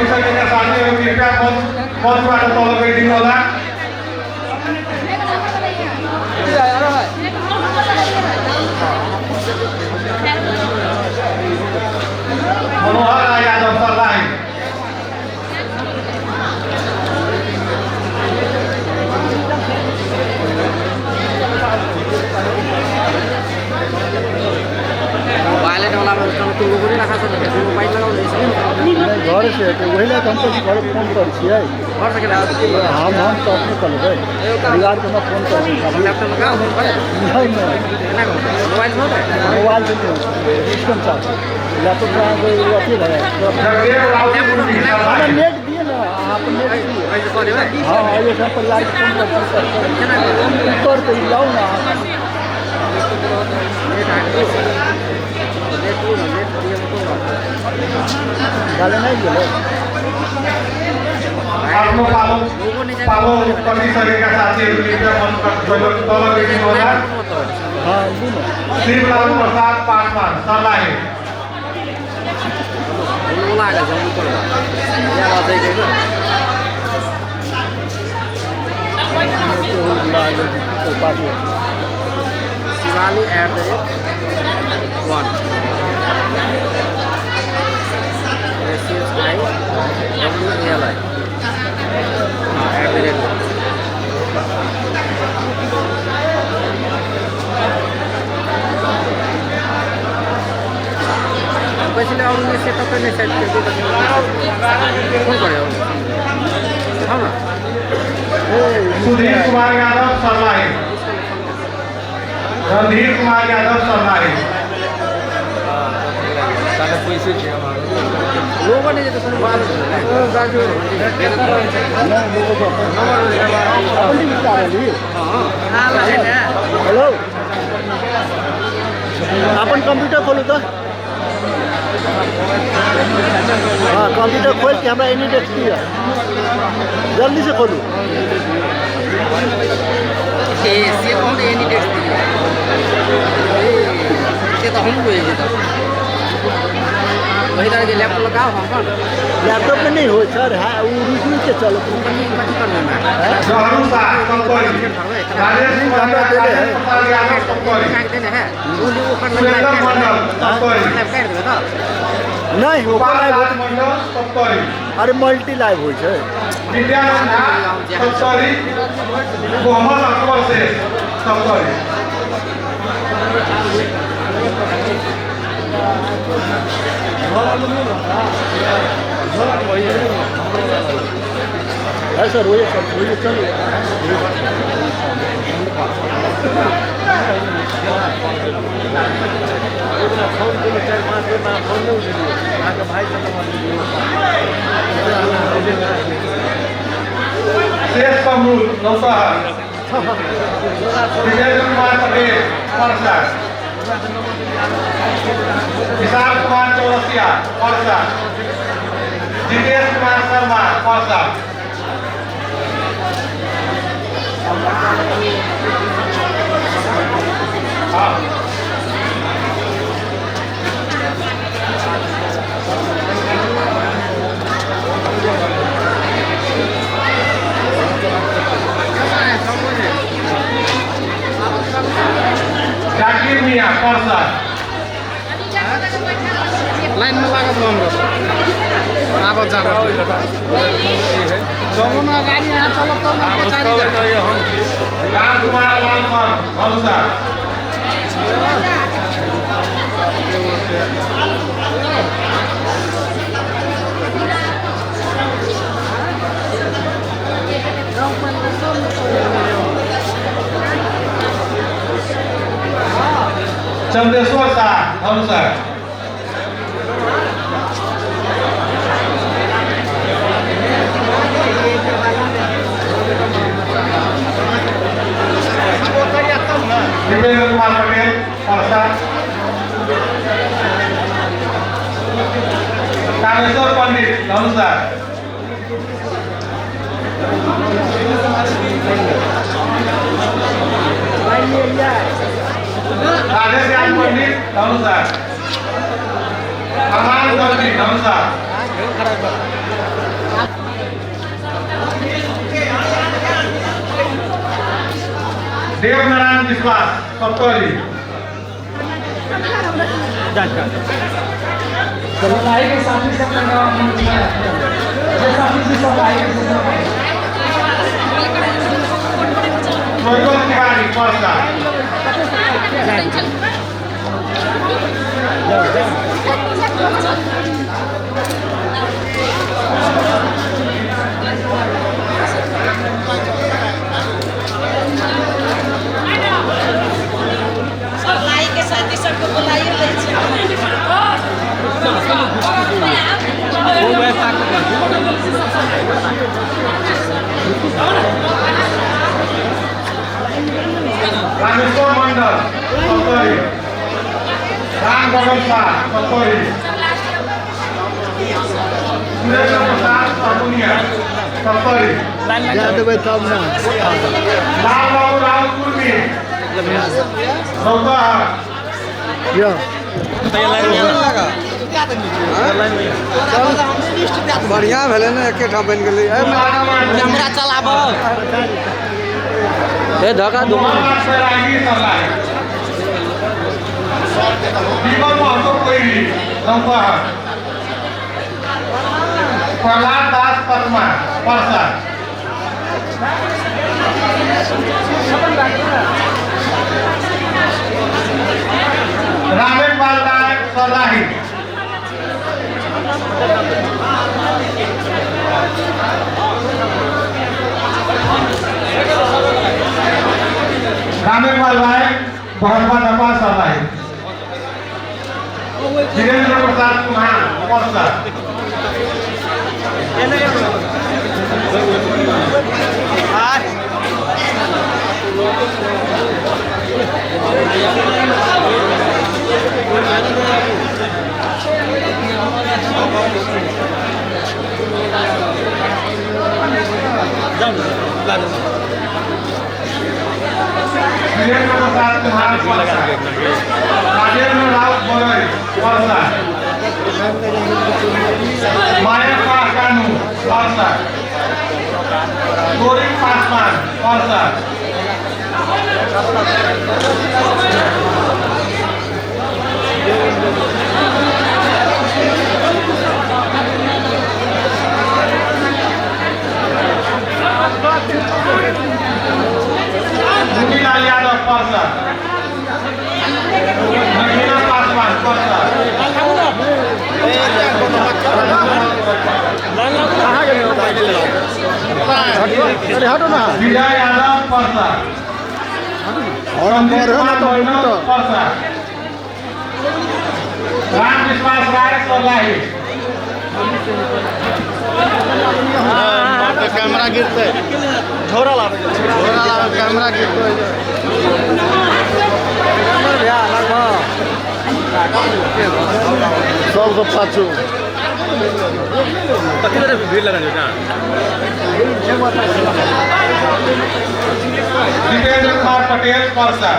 कटिसकेका साथीहरू कृपया मञ्चबाट तल गइदिनु होला। मनोहर राय यादव सर्लाही। घर से वही लए हम तऽ घरे फोन करै छियै। हम तऽ अपने कऽ लेबै, परिवारके हमरा फोन करबै। नहीं नहीं, मोबाइल से नहीं, सिस्टम चालू, लैपटॉप से अहाँके अथी भऽ जायत। हमरा नेट दिअ ने, अहाँ अपन नेट दिअ। हँ, एहिसँ परिवारके फोन करै छी। करतै लाउ ने अहाँ। गाले नहीं गेलै। आफ्नो पालो पालो कटिसकेका साथीहरू कृपया मञ्चबाट तल गइदिनु होला। हँ, दिनु। शिवलाल प्रसाद Paswan Sarlahi. Shivali @1 SHI WALI @1। कसैले अरू सेटअप नै सेट फोन गर्यो न। सुधीर कुमार यादव सर्लाही। रणधीर कुमार यादव सर्लाही। लोगो नै त सुन्नु हेलो, अपन कंप्यूटर खोलू तऽ। हाँ, कंप्यूटर खोल के हमरा एनी डेस्क दिअ, जल्दी से खोलू। ए से कहूँ एनी डेस्क दिअ, से तऽ हम बुझै तऽ वही तरह के लैपटॉप लगाओ। हम लैपटॉप में नहीं हो सर, है वो रुक रुक के चलो। नहीं हो, अरे मल्टी लाइव हो छै। है सर, वही सर, वही चलो। शेष कमरूल नौसहर। विजय कुमार पटेल परसा। विशाल कुमार चौरसिया परसा। जितेश कुमार शर्मा परसा। हाँ, जाकिर मियाँ परसा। लाइन में लागत हाम्रो आब जाब चलु न गाडी यहाँ चलत त पछाडि। राम कुमार लालमन धनुषा। चंदेश्वर शाह धनुषा। दीपेंद्र कुमार पटेल परसा। कामेश्वर पंडित धनुषा। राधेश्याम पंडित धनुषा। अमान दर्जी धनुषा। देवनारायण विश्वास सप्तरी। सर्लाही के साथी सब साथी से सर्लाही के स्वर्गत तिवारी पर्सा। सर्लाही के साथी सबके बोलाइए लै छै। रामेश्वर मंडल सप्तरी। राम गगन शाह सप्तरी। सुरेन्द्र प्रसाद सहपुनिया सप्तरी। लाल बाबू राउत कुर्मी रौतहट। बढ़िया भेलै ने, एकेठाम बनि गेलै। कैमरा चलाबो धोखा प्रहलाद दास पद्मा पर्सा। रामेपाल राय सर्लाही। रामेपाल राय बहनपा नपा सर्लाही। वीरेंद्र प्रसाद कुम्हार पर्सा। वीरेंद्र प्रसाद कुम्हार पर्सा। राजेंद्र राउत बरई पर्सा। माया कानू पर्सा। गोरी पासवान पर्सा। मुनीलाल यादव पर्सा। नगीना पासवान पर्सा। विजय यादव पर्सा। पर्सा। राम विश्वास राय सर्लाही। कैमरा गिरते झोरा लावे, झोरा लावे, कैमरा गिरते। सबसे पाछू भीड़ लगा। जितेंद्र कुमार पटेल पर्सा।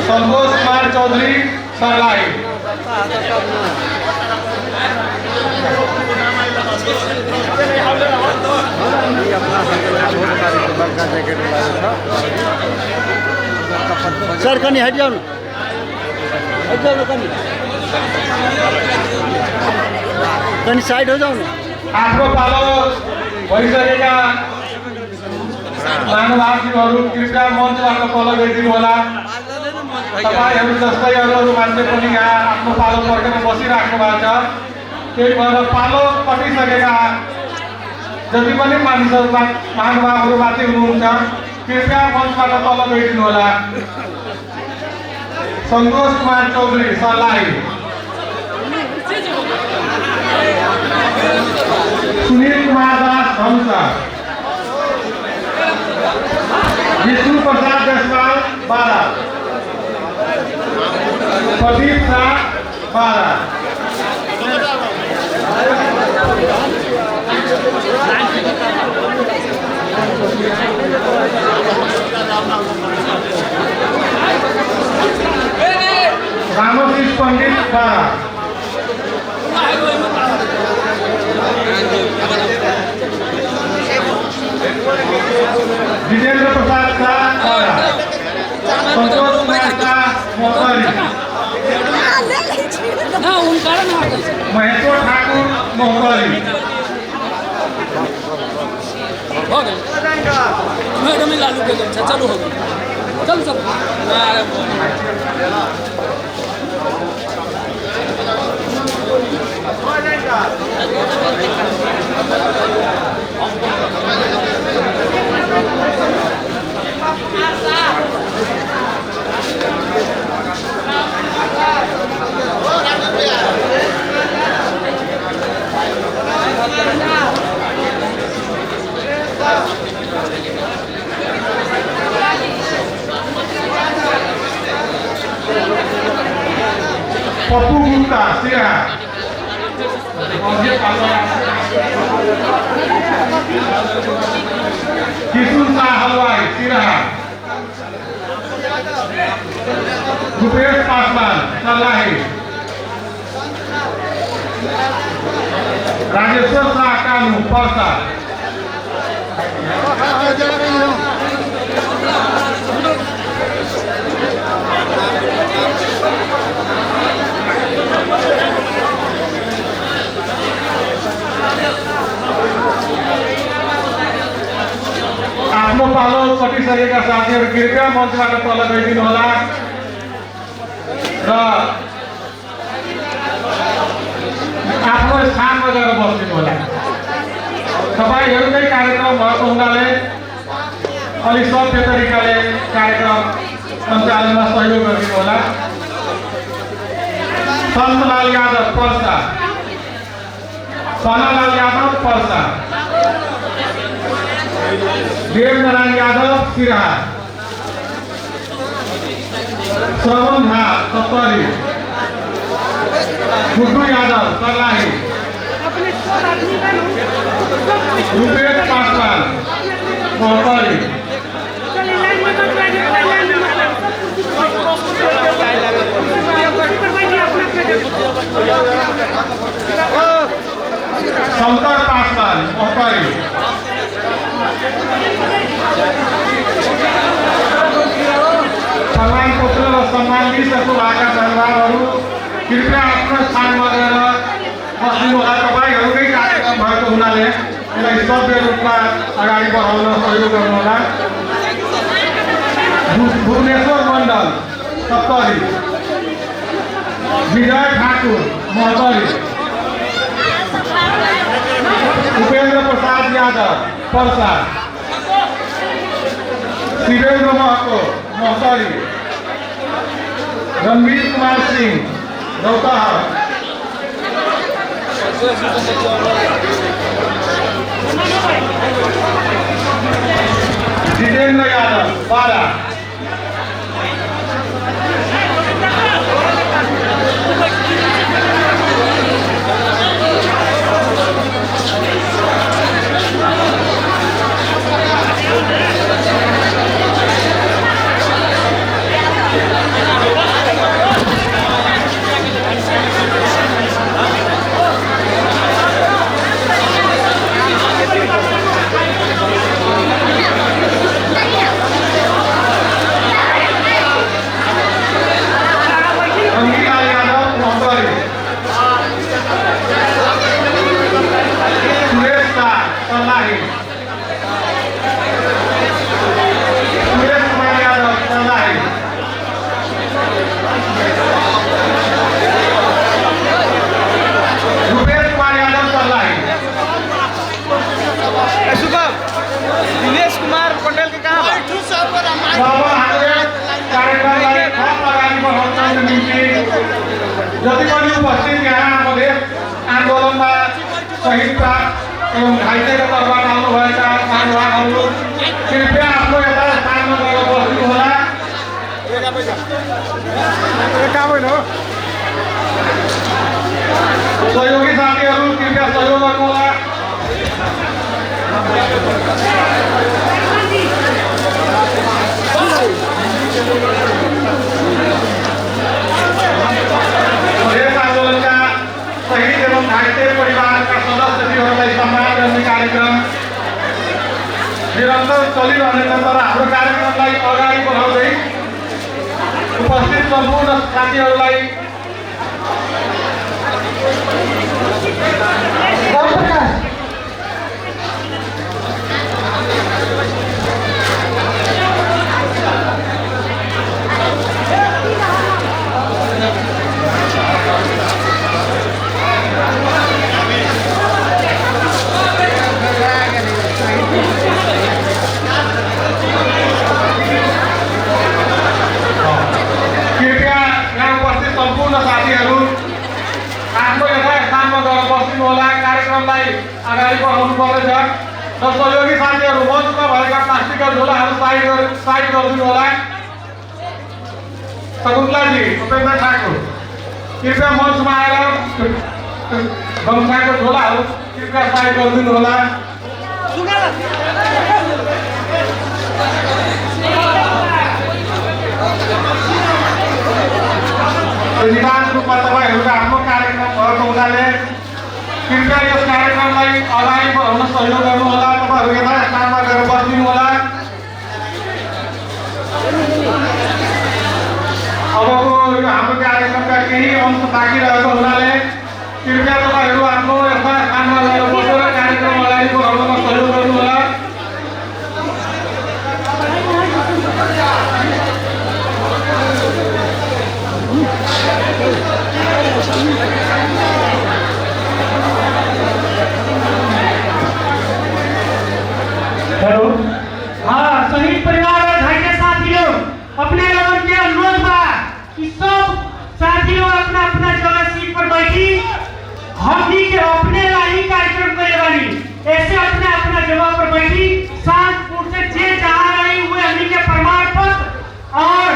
संतोष कुमार चौधरी सर्लाही। सर कनी हट जाओ ना, हट जाओ ना, कनी कनी साइड हो जाओ ना। आफ्नो पालो भइसकेका महानुभावजीहरू कृपया मञ्चबाट तल गइदिनु होला। तपाईँहरू जस्तै अरू अरू मान्छे पनि यहाँ आफ्नो पालो पर्खेर बसिराख्नु भएको छ। त्यही भएर पालो कटिसकेका जति पनि मानिसहरू महानुभावहरू माथि हुनुहुन्छ कृपया मञ्चबाट तल गइदिनु होला। सन्तोष कुमार चौधरी सर्लाही। सुनील कुमार दास धनुषा। विष्णु प्रसाद जायसवाल 12। प्रदीप शाह 12। रामशीष पंडित 12। जितेन्द्र प्रसाद शाह बारा, संतोष कुमार शाह मोहतरी, महेश्वर ठाकुर मोहतरी, पप्पू गुप्ता सिरहा, किशुन शाह हलवाई सिरहा, भूपेश पासवान सर्लाही, राजेश्वर शाह कानू परसा, आफ्नो पालो कटिसकेका साथीहरू कृपया मञ्चबाट तल गइदिनु होला र आफ्नो स्थानमा गएर बसिदिनु होला। तपाईहरूकै कार्यक्रम भएको हुनाले अलिक सभ्य तरिकाले कार्यक्रम सञ्चालनमा सहयोग गरिदिनु होला। सन्तलाल यादव पर्सा, सनालाल यादव पर्सा, देवनारायण यादव सिरहा, श्रवण झा सप्तरी, गुड्डू यादव सर्लाही, रूपेश पासवान मोहतरी, शंकर पासवान मोहतरी, प्रमाणपत्र र सम्मान लिइसक्नु भएका परिवारहरू कृपया आफ्नो स्थानमा गएर बस्नु होला। तपाईँहरूकै कार्यक्रम भएको हुनाले यसलाई सभ्य रूपमा अगाडि बढाउन सहयोग गर्नुहोला। भुवनेश्वर मण्डल सप्तरी, विजय ठाकुर महोदरी, उपेन्द्र प्रसाद यादव पर्सा, शिवेन्द्र महतो महोदरी, रणवीर कुमार सिंह रौतहट, जितेन्द्र यादव बारा, जति पनि उपस्थित यहाँ मधेस आन्दोलनमा शहीद प्राप्त एवं घाइतेको तर्फबाट आउनुभएका महानुभावहरू कृपया आफ्नो यथास्थानमा गएर बस्नुहोला। सहयोगी साथीहरू कृपया सहयोग गर्नुहोला। मधेस आन्दोलनका शहीद एवं घाइते परिवारका सदस्यहरूलाई सम्मान गर्ने कार्यक्रम निरन्तर चलिरहनेछ। सम्पूर्ण साथीहरूलाई ओम प्रकाश। कृपया यहाँ उपस्थित सम्पूर्ण साथीहरू आफ्नो यथास्थानमा गएर बसिदिनु होला। कार्यक्रमलाई अगाडि बढाउनु पर्नेछ र सहयोगी साथीहरू मञ्चमा भएका प्लास्टिकका झोलाहरू साइड गरिदिनु होला। शकुन्तलाजी, उपेन्द्र ठाकुर, कृपया मञ्चमा आएर गम्छाको झोलाहरू कृपया साइड गरिदिनु होला। निवास रूपमा तपाईँहरूको आफ्नो कार्यक्रम भएको हुनाले कृपया यस कार्यक्रमलाई अगाडि बढाउन सहयोग गर्नुहोला। तपाईँहरू यथास्थानमा गएर बसिदिनु होला। अबको यो हाम्रो कार्यक्रमका केही अंश बाँकी रहेको हुनाले कृपया तपाईँहरू आफ्नो यथास्थानमा गएर बसेर कार्यक्रम अगाडि बढाउनमा सहयोग गर्नुहोला। हेलो, हाँ, शहीद परिवार और घायल साथी लोग, अपने लोगों के अनुरोध बा कि सब साथी लोग अपना अपना जगह सीट पर बैठी। हमनी के अपने ला ही कार्यक्रम करे बानी, ऐसे अपना अपना जगह पर बैठी। 7 फुट से जे जहाँ रही हुए हमनी के प्रमाण पत्र और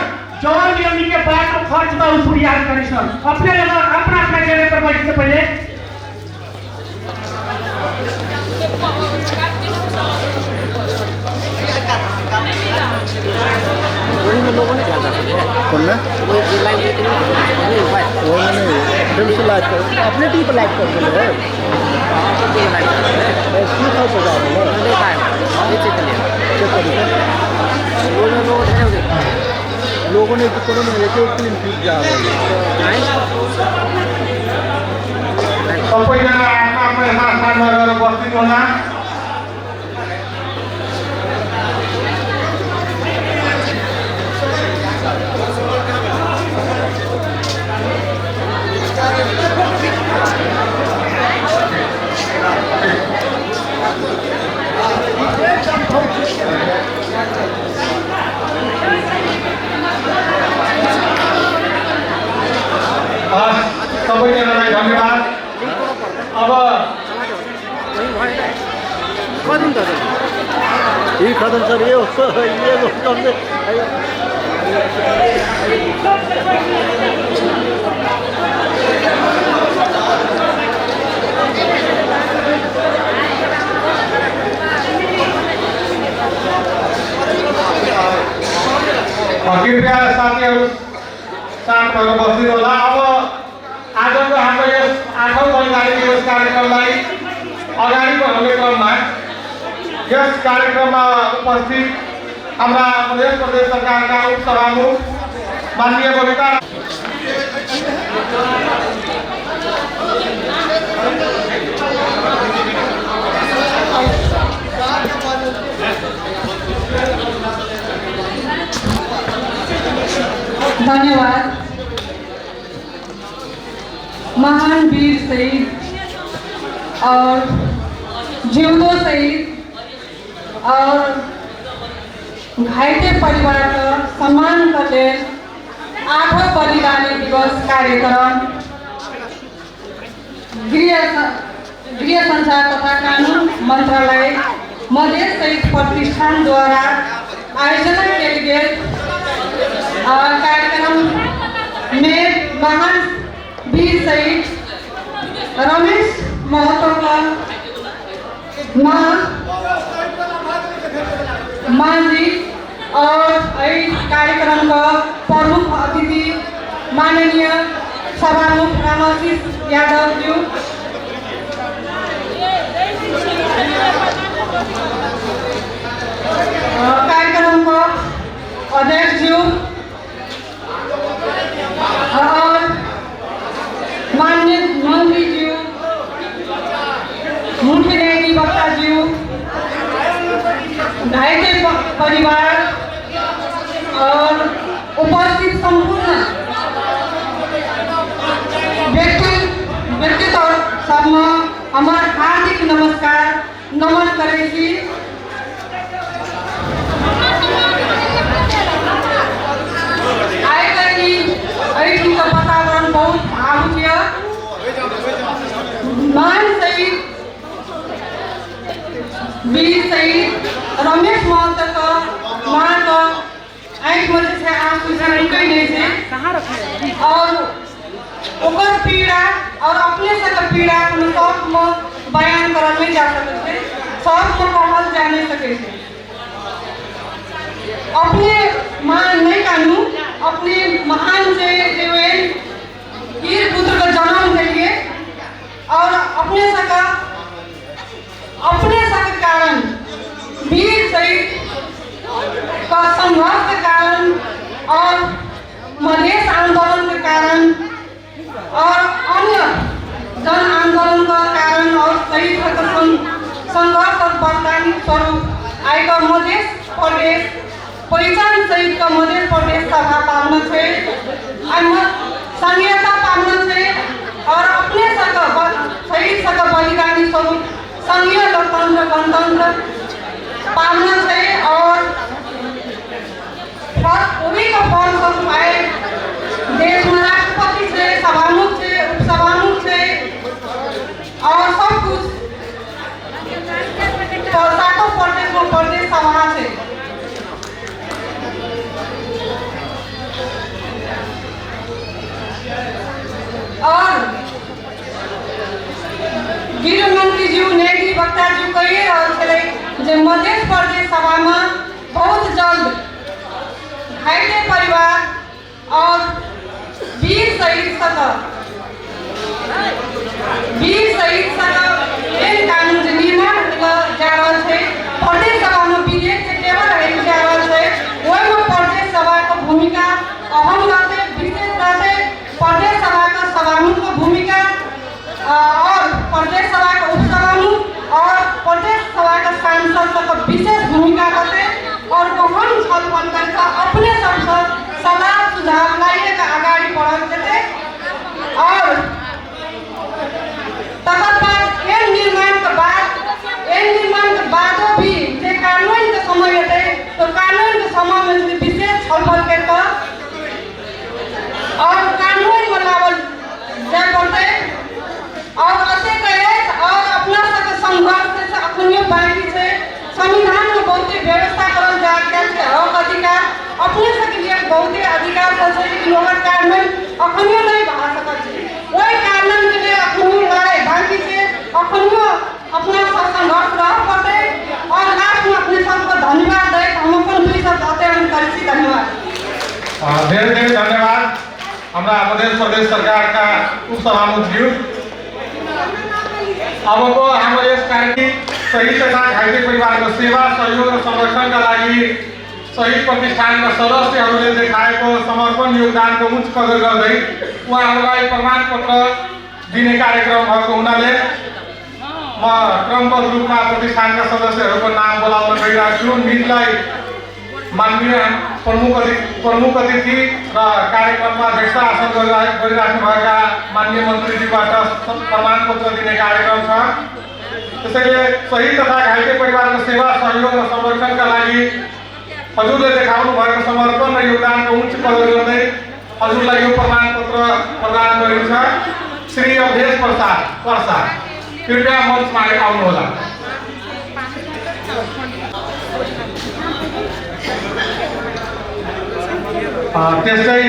जौन भी हमनी के बाटो खर्च बा उ फरियाद करी सन। अपने लोग अपना अपना जगह पर बैठे से पहले। कौन में? वो नहीं, फिर से लाइव कर, अपने टीवी पर लाइव कर दे। बस ये था सजा चेक करिए। लोगों ने कोनो में एक एक क्लीन फीट जा रहा है। सबैजना आफ्नो आफ्नो यथास्थानमा गएर बसिदिनु होला। हस्, सबैजनालाई धन्यवाद। अब ठीक खत्म सर, ये कम से। कृपया साथीहरू शान्त भएर बसिदिनु होला। अब आजको हाम्रो यस आठौँ बलिदानी दिवस कार्यक्रमलाई अगाडि बढाउने क्रममा यस कार्यक्रममा उपस्थित हाम्रा मध्य प्रदेश सरकारका उपसभामुख माननीय बबिता धन्यवाद। महान वीर शहीद और जिउँदो शहीद और घाइते परिवारको सम्मानका लेल आठौँ बलिदानी दिवस कार्यक्रम गृह गृह सञ्चार तथा कानुन मन्त्रालय मधेस शहीद प्रतिष्ठानद्वारा आयोजना कयल गेल कार्यक्रम में महान वीर शहीद रमेश महतो का माँ माँ जी और एहि कार्यक्रम का प्रमुख अतिथि माननीय सभामुख रामाशीष यादव ज्यू, कार्यक्रम को अध्यक्ष ज्यू। रमेश महतोके माँके आँखिमे जे छै आँसू छै रुकै नहि छै और ओकर पीड़ा और अपने सबके पीड़ा कोनो शब्दमे बयान करल नहि जा सकै छै, शब्दमे कहल जा नहि सकै छै। अपने माँ नहि कानू, अपने महान छै जे वीर पुत्रके जन्म देलियै और अपने सबके कारण वीर शहीद का संघर्ष के कारण और मधेश आंदोलन के कारण और अन्य जन आंदोलन का कारण और शहीद के संघर्ष और बलिदान स्वरूप आइ का मधेश प्रदेश पहिचान सहित का मधेश प्रदेश सभा पाउन छै, संघीयता पाउन छै और अपने सबके शहीद सबके बलिदानी स्वरूप संघीय लोकतंत्र गणतंत्र पाउन छै और ओही के फलस्वरूप आइ देश में राष्ट्रपति छै, सभामुख छै, उपसभामुख छै और सब कुछ सातों प्रदेश में प्रदेश सभा छै। और गृहमंत्री जी नेगी वक्ता जी कहि रहल छलै जे मधेश प्रदेश सभा में बहुत जल्द घाइते परिवार और वीर शहीद सबके एहन कानून जे निर्माण जा रहल छै, प्रदेश सभा में विधेयक जे टेबल आयल जा रहल छै, ओहिमे प्रदेश सभा के भूमिका अहम रहतै, विशेष रहतै। प्रदेश सभा के सभामुख के भूमिका और प्रदेश सभा के उपसभामुख और प्रदेश सभा के सांसद सबके विशेष भूमिका रहतै और गहन छलफल करके अपने सबसे सलाह सुझाव लाइए के अगाडि बढ़ल जेतै। और तकर बाद एन निर्माण के बाद बादो भी जे कानून के समय एतै तो कानून के समय में विशेष छलफल करके और कानून बनावल जाय पड़तै। और अतेक अछि और अपना सबके संघर्ष से अखनियो बाँकी छै। संविधान में बहुते व्यवस्था करल जा गेल छै, हक अधिकार अपने सबके लिए बहुते अधिकार सब छै, लेकिन ओकर कार्यान्वयन अखनियो नहि भऽ सकल छै। ओहि कार्यान्वयन के लिए अखनियो लड़ाइ बाँकी छै, अखनियो अपना सब संघर्ष रहऽ पड़तै। और लास्ट में अपने सबके धन्यवाद दैत हम अपन दुई शब्द अते हम करै छी। धन्यवाद। धेरै धेरै धन्यवाद हाम्रा मध्य प्रदेश सरकारका उपसभामुख ज्यू। अबको हाम्रो यस कार्यक्रम शहीद तथा घाइते परिवारको सेवा सहयोग र संरक्षणका लागि शहीद प्रतिष्ठानका सदस्यहरूले देखाएको समर्पण योगदानको उच्च कदर गर्दै उहाँहरूलाई प्रमाणपत्र दिने कार्यक्रम भएको हुनाले म क्रमबद्ध रूपमा प्रतिष्ठानका सदस्यहरूको नाम बोलाउन गइरहेको छु। निजलाई माननीय प्रमुख अतिथि र कार्यक्रममा अध्यक्षता आसन गरिराख्नुभएका माननीय मन्त्रीज्यूबाट प्रमाणपत्र दिने कार्यक्रम छ। त्यसैले शहीद तथा घाइते परिवारको सेवा सहयोग र संरक्षणका लागि हजुरले देखाउनु भएको समर्पण र योगदानको उच्च कदर गर्दै हजुरलाई यो प्रमाणपत्र प्रदान गरिन्छ। श्री अवधेश प्रसाद पर्सा कृपया मञ्चमा आउनुहोला। त्यस्तै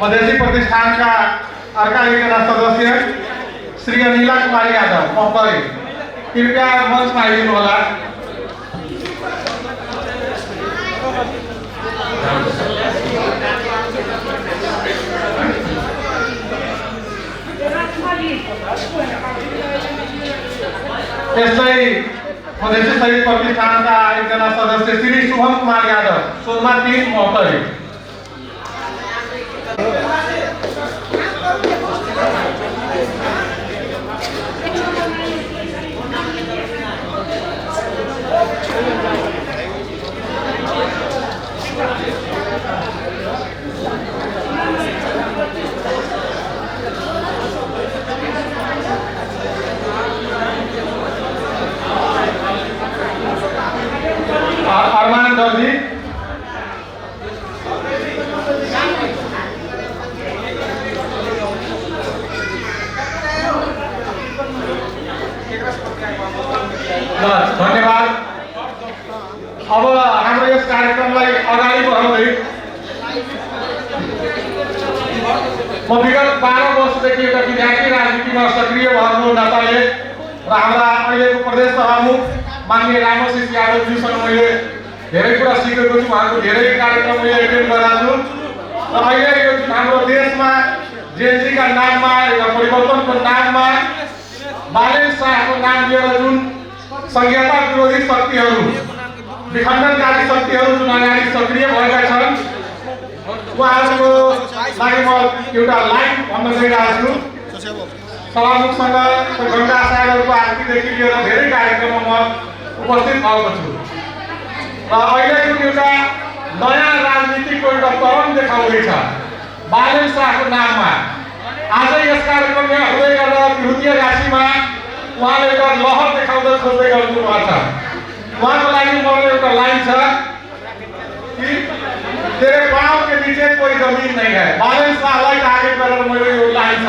मधेसी प्रतिष्ठानका अर्का एकजना सदस्य श्री अनिला कुमारी यादव मकरी कृपया मञ्चमा आइदिनुहोला। त्यस्तै मधेसी शहीद प्रतिष्ठानका एकजना सदस्य श्री शुभम कुमार यादव सोनमा 3 मकरी। अरमान दर्जी। अगाडि बढाउँदै म विगत 12 वर्षदेखि एउटा विद्यार्थी राजनीतिमा सक्रिय भएको नाताले र हाम्रा अहिलेको प्रदेश सभामुख माननीय रामशिष यादवज्यूसँग मैले धेरै कुरा सिकेको छु। उहाँको धेरै कार्यक्रम मैले एटेन्ड गरेको छु र अहिले यो जुन हाम्रो देशमा जेनजीका नाममा, एउटा परिवर्तनको नाममा बालेन शाहको नाम लिएर जुन संहिता विरोधी शक्तिहरू, विखण्डनकारी शक्तिहरू जुन अगाडि सक्रिय भएका छन्, उहाँहरूको लागि म एउटा लाइन भन्न गइरहेको छु। सभामुखसँग गङ्गा सागरको आरतीदेखि लिएर धेरै कार्यक्रममा म उपस्थित भएको छु र अहिले जुन एउटा नयाँ राजनीतिको एउटा तरङ्ग देखाउँदैछ बालेन शाहको नाममा, आज यस कार्यक्रम यहाँ हुँदै गर्दा तिरहुतिया गाछीमा उहाँले एउटा लहर देखाउँदै खोज्दै गर्नु भएको छ। उहाँको लागि मलाई एउटा लाइन छ कि तेरे पाँव के नीचे कोही जमिन नहीं है। बालेन शाहलाई टार्गेट गरेर मेरो यो लाइन छ।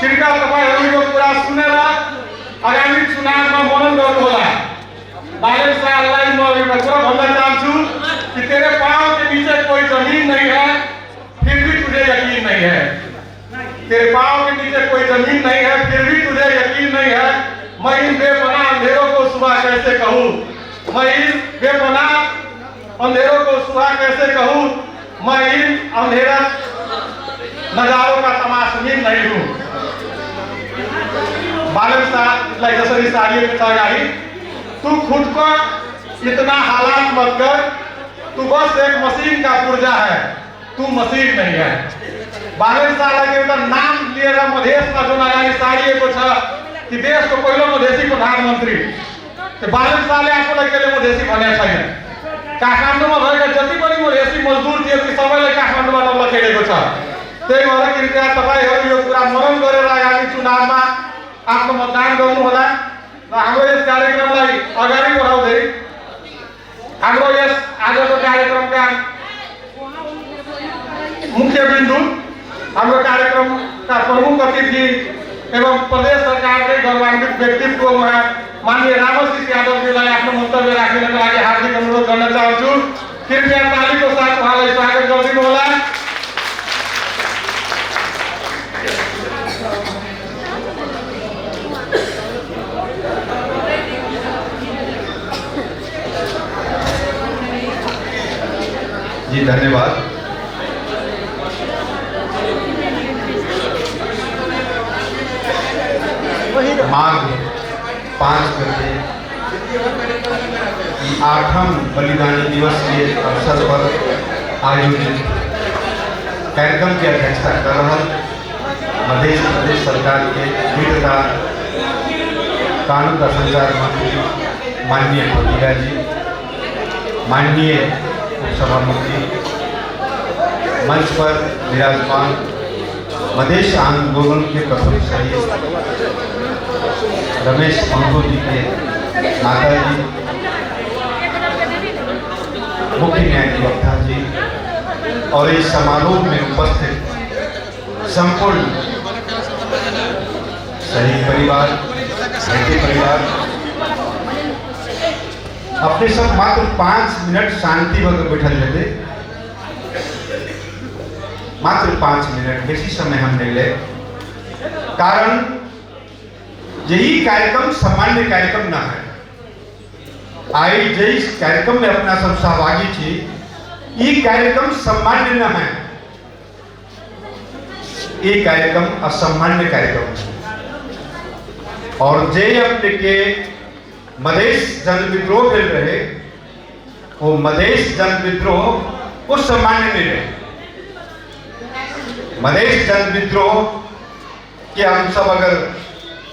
कृपया तपाईँहरू यो कुरा सुनेर आगामी चुनावमा मनन गर्नुहोला। बालेन शाहलाई म एउटा कुरा भन्न चाहन्छु कि तेरे पाँव के नीचे कोही जमिन नहीं है, फिर भी तुझे यकीन नहीं है। तेरे पाँव के नीचे कोई जमीन नहीं है, फिर भी तुझे यकीन नहीं है। मैं इन बेपनाह अंधेरों को सुबह कैसे कहूँ, मैं इन बेपनाह अंधेरों को सुबह कैसे कहूँ, मैं इन अंधेरा नजारों का तमाशबीन नहीं हूँ। बालन शाहलाई जसरी सारिएको छ अगाडि, तू खुद को इतना हालात मत कर, तू बस एक मशीन का पुर्जा है, तू मशीन नहीं है। बालेन शाहलाई एउटा नाम लिएर मधेसमा जुन अगाडि सारिएको छ कि देशको पहिलो मधेसी प्रधानमन्त्री, त्यो बालेन शाहले आफूलाई कहिले मधेसी भनेको छैन। काठमाडौँमा भएका जति पनि मधेसी मजदुर थिए ती सबैलाई काठमाडौँबाट लखेडेको छ। त्यही भएर कृपया तपाईँहरू यो कुरा मनन गरेर आगामी चुनावमा आफ्नो मतदान गर्नुहोला र हाम्रो यस कार्यक्रमलाई अगाडि बढाउँदै हाम्रो यस आजको कार्यक्रमका मुख्य बिन्दु, हाम्रो कार्यक्रमका प्रमुख अतिथि एवं प्रदेश सरकारकै गौरवान्वित व्यक्तित्व उहाँ माननीय रामशिष यादवज्यूलाई आफ्नो मन्तव्य राखिदिनको लागि हार्दिक अनुरोध गर्न चाहन्छु। कृपया तालीको साथ उहाँलाई स्वागत गरिदिनु होला। जी धन्यवाद। माघ 5 गते 8वां बलिदानी दिवस के अवसर पर आयोजित कार्यक्रम की अध्यक्षता कर रहा मध्य प्रदेश सरकार के गृह तथा कानून का संचार मंत्री माननीय खटीका जी, माननीय उपसभामुखी, मंच पर विराजमान मधेश आंदोलन के प्रथम शहीद रमेश महतो जी के माता जी, मुख्य न्यायाधिवक्ता जी और इस समारोह में उपस्थित संपूर्ण शहीद परिवार, घायते परिवार, अपने सब मात्र 5 मिनट शांति भर बैठल जाते, मात्र 5 मिनट, बेसी समय हम नहीं ले। कारण यही कार्यक्रम सामान्य कार्यक्रम ना है। आई जिस कार्यक्रम में अपना सब सहभागी थी, ये कार्यक्रम सामान्य न है, ये कार्यक्रम असामान्य कार्यक्रम है। और जे अपने के मधेश जन विद्रोह मिल रहे, वो मधेश जन विद्रोह वो सामान्य नहीं रहे। मधेश जन विद्रोह के हम सब अगर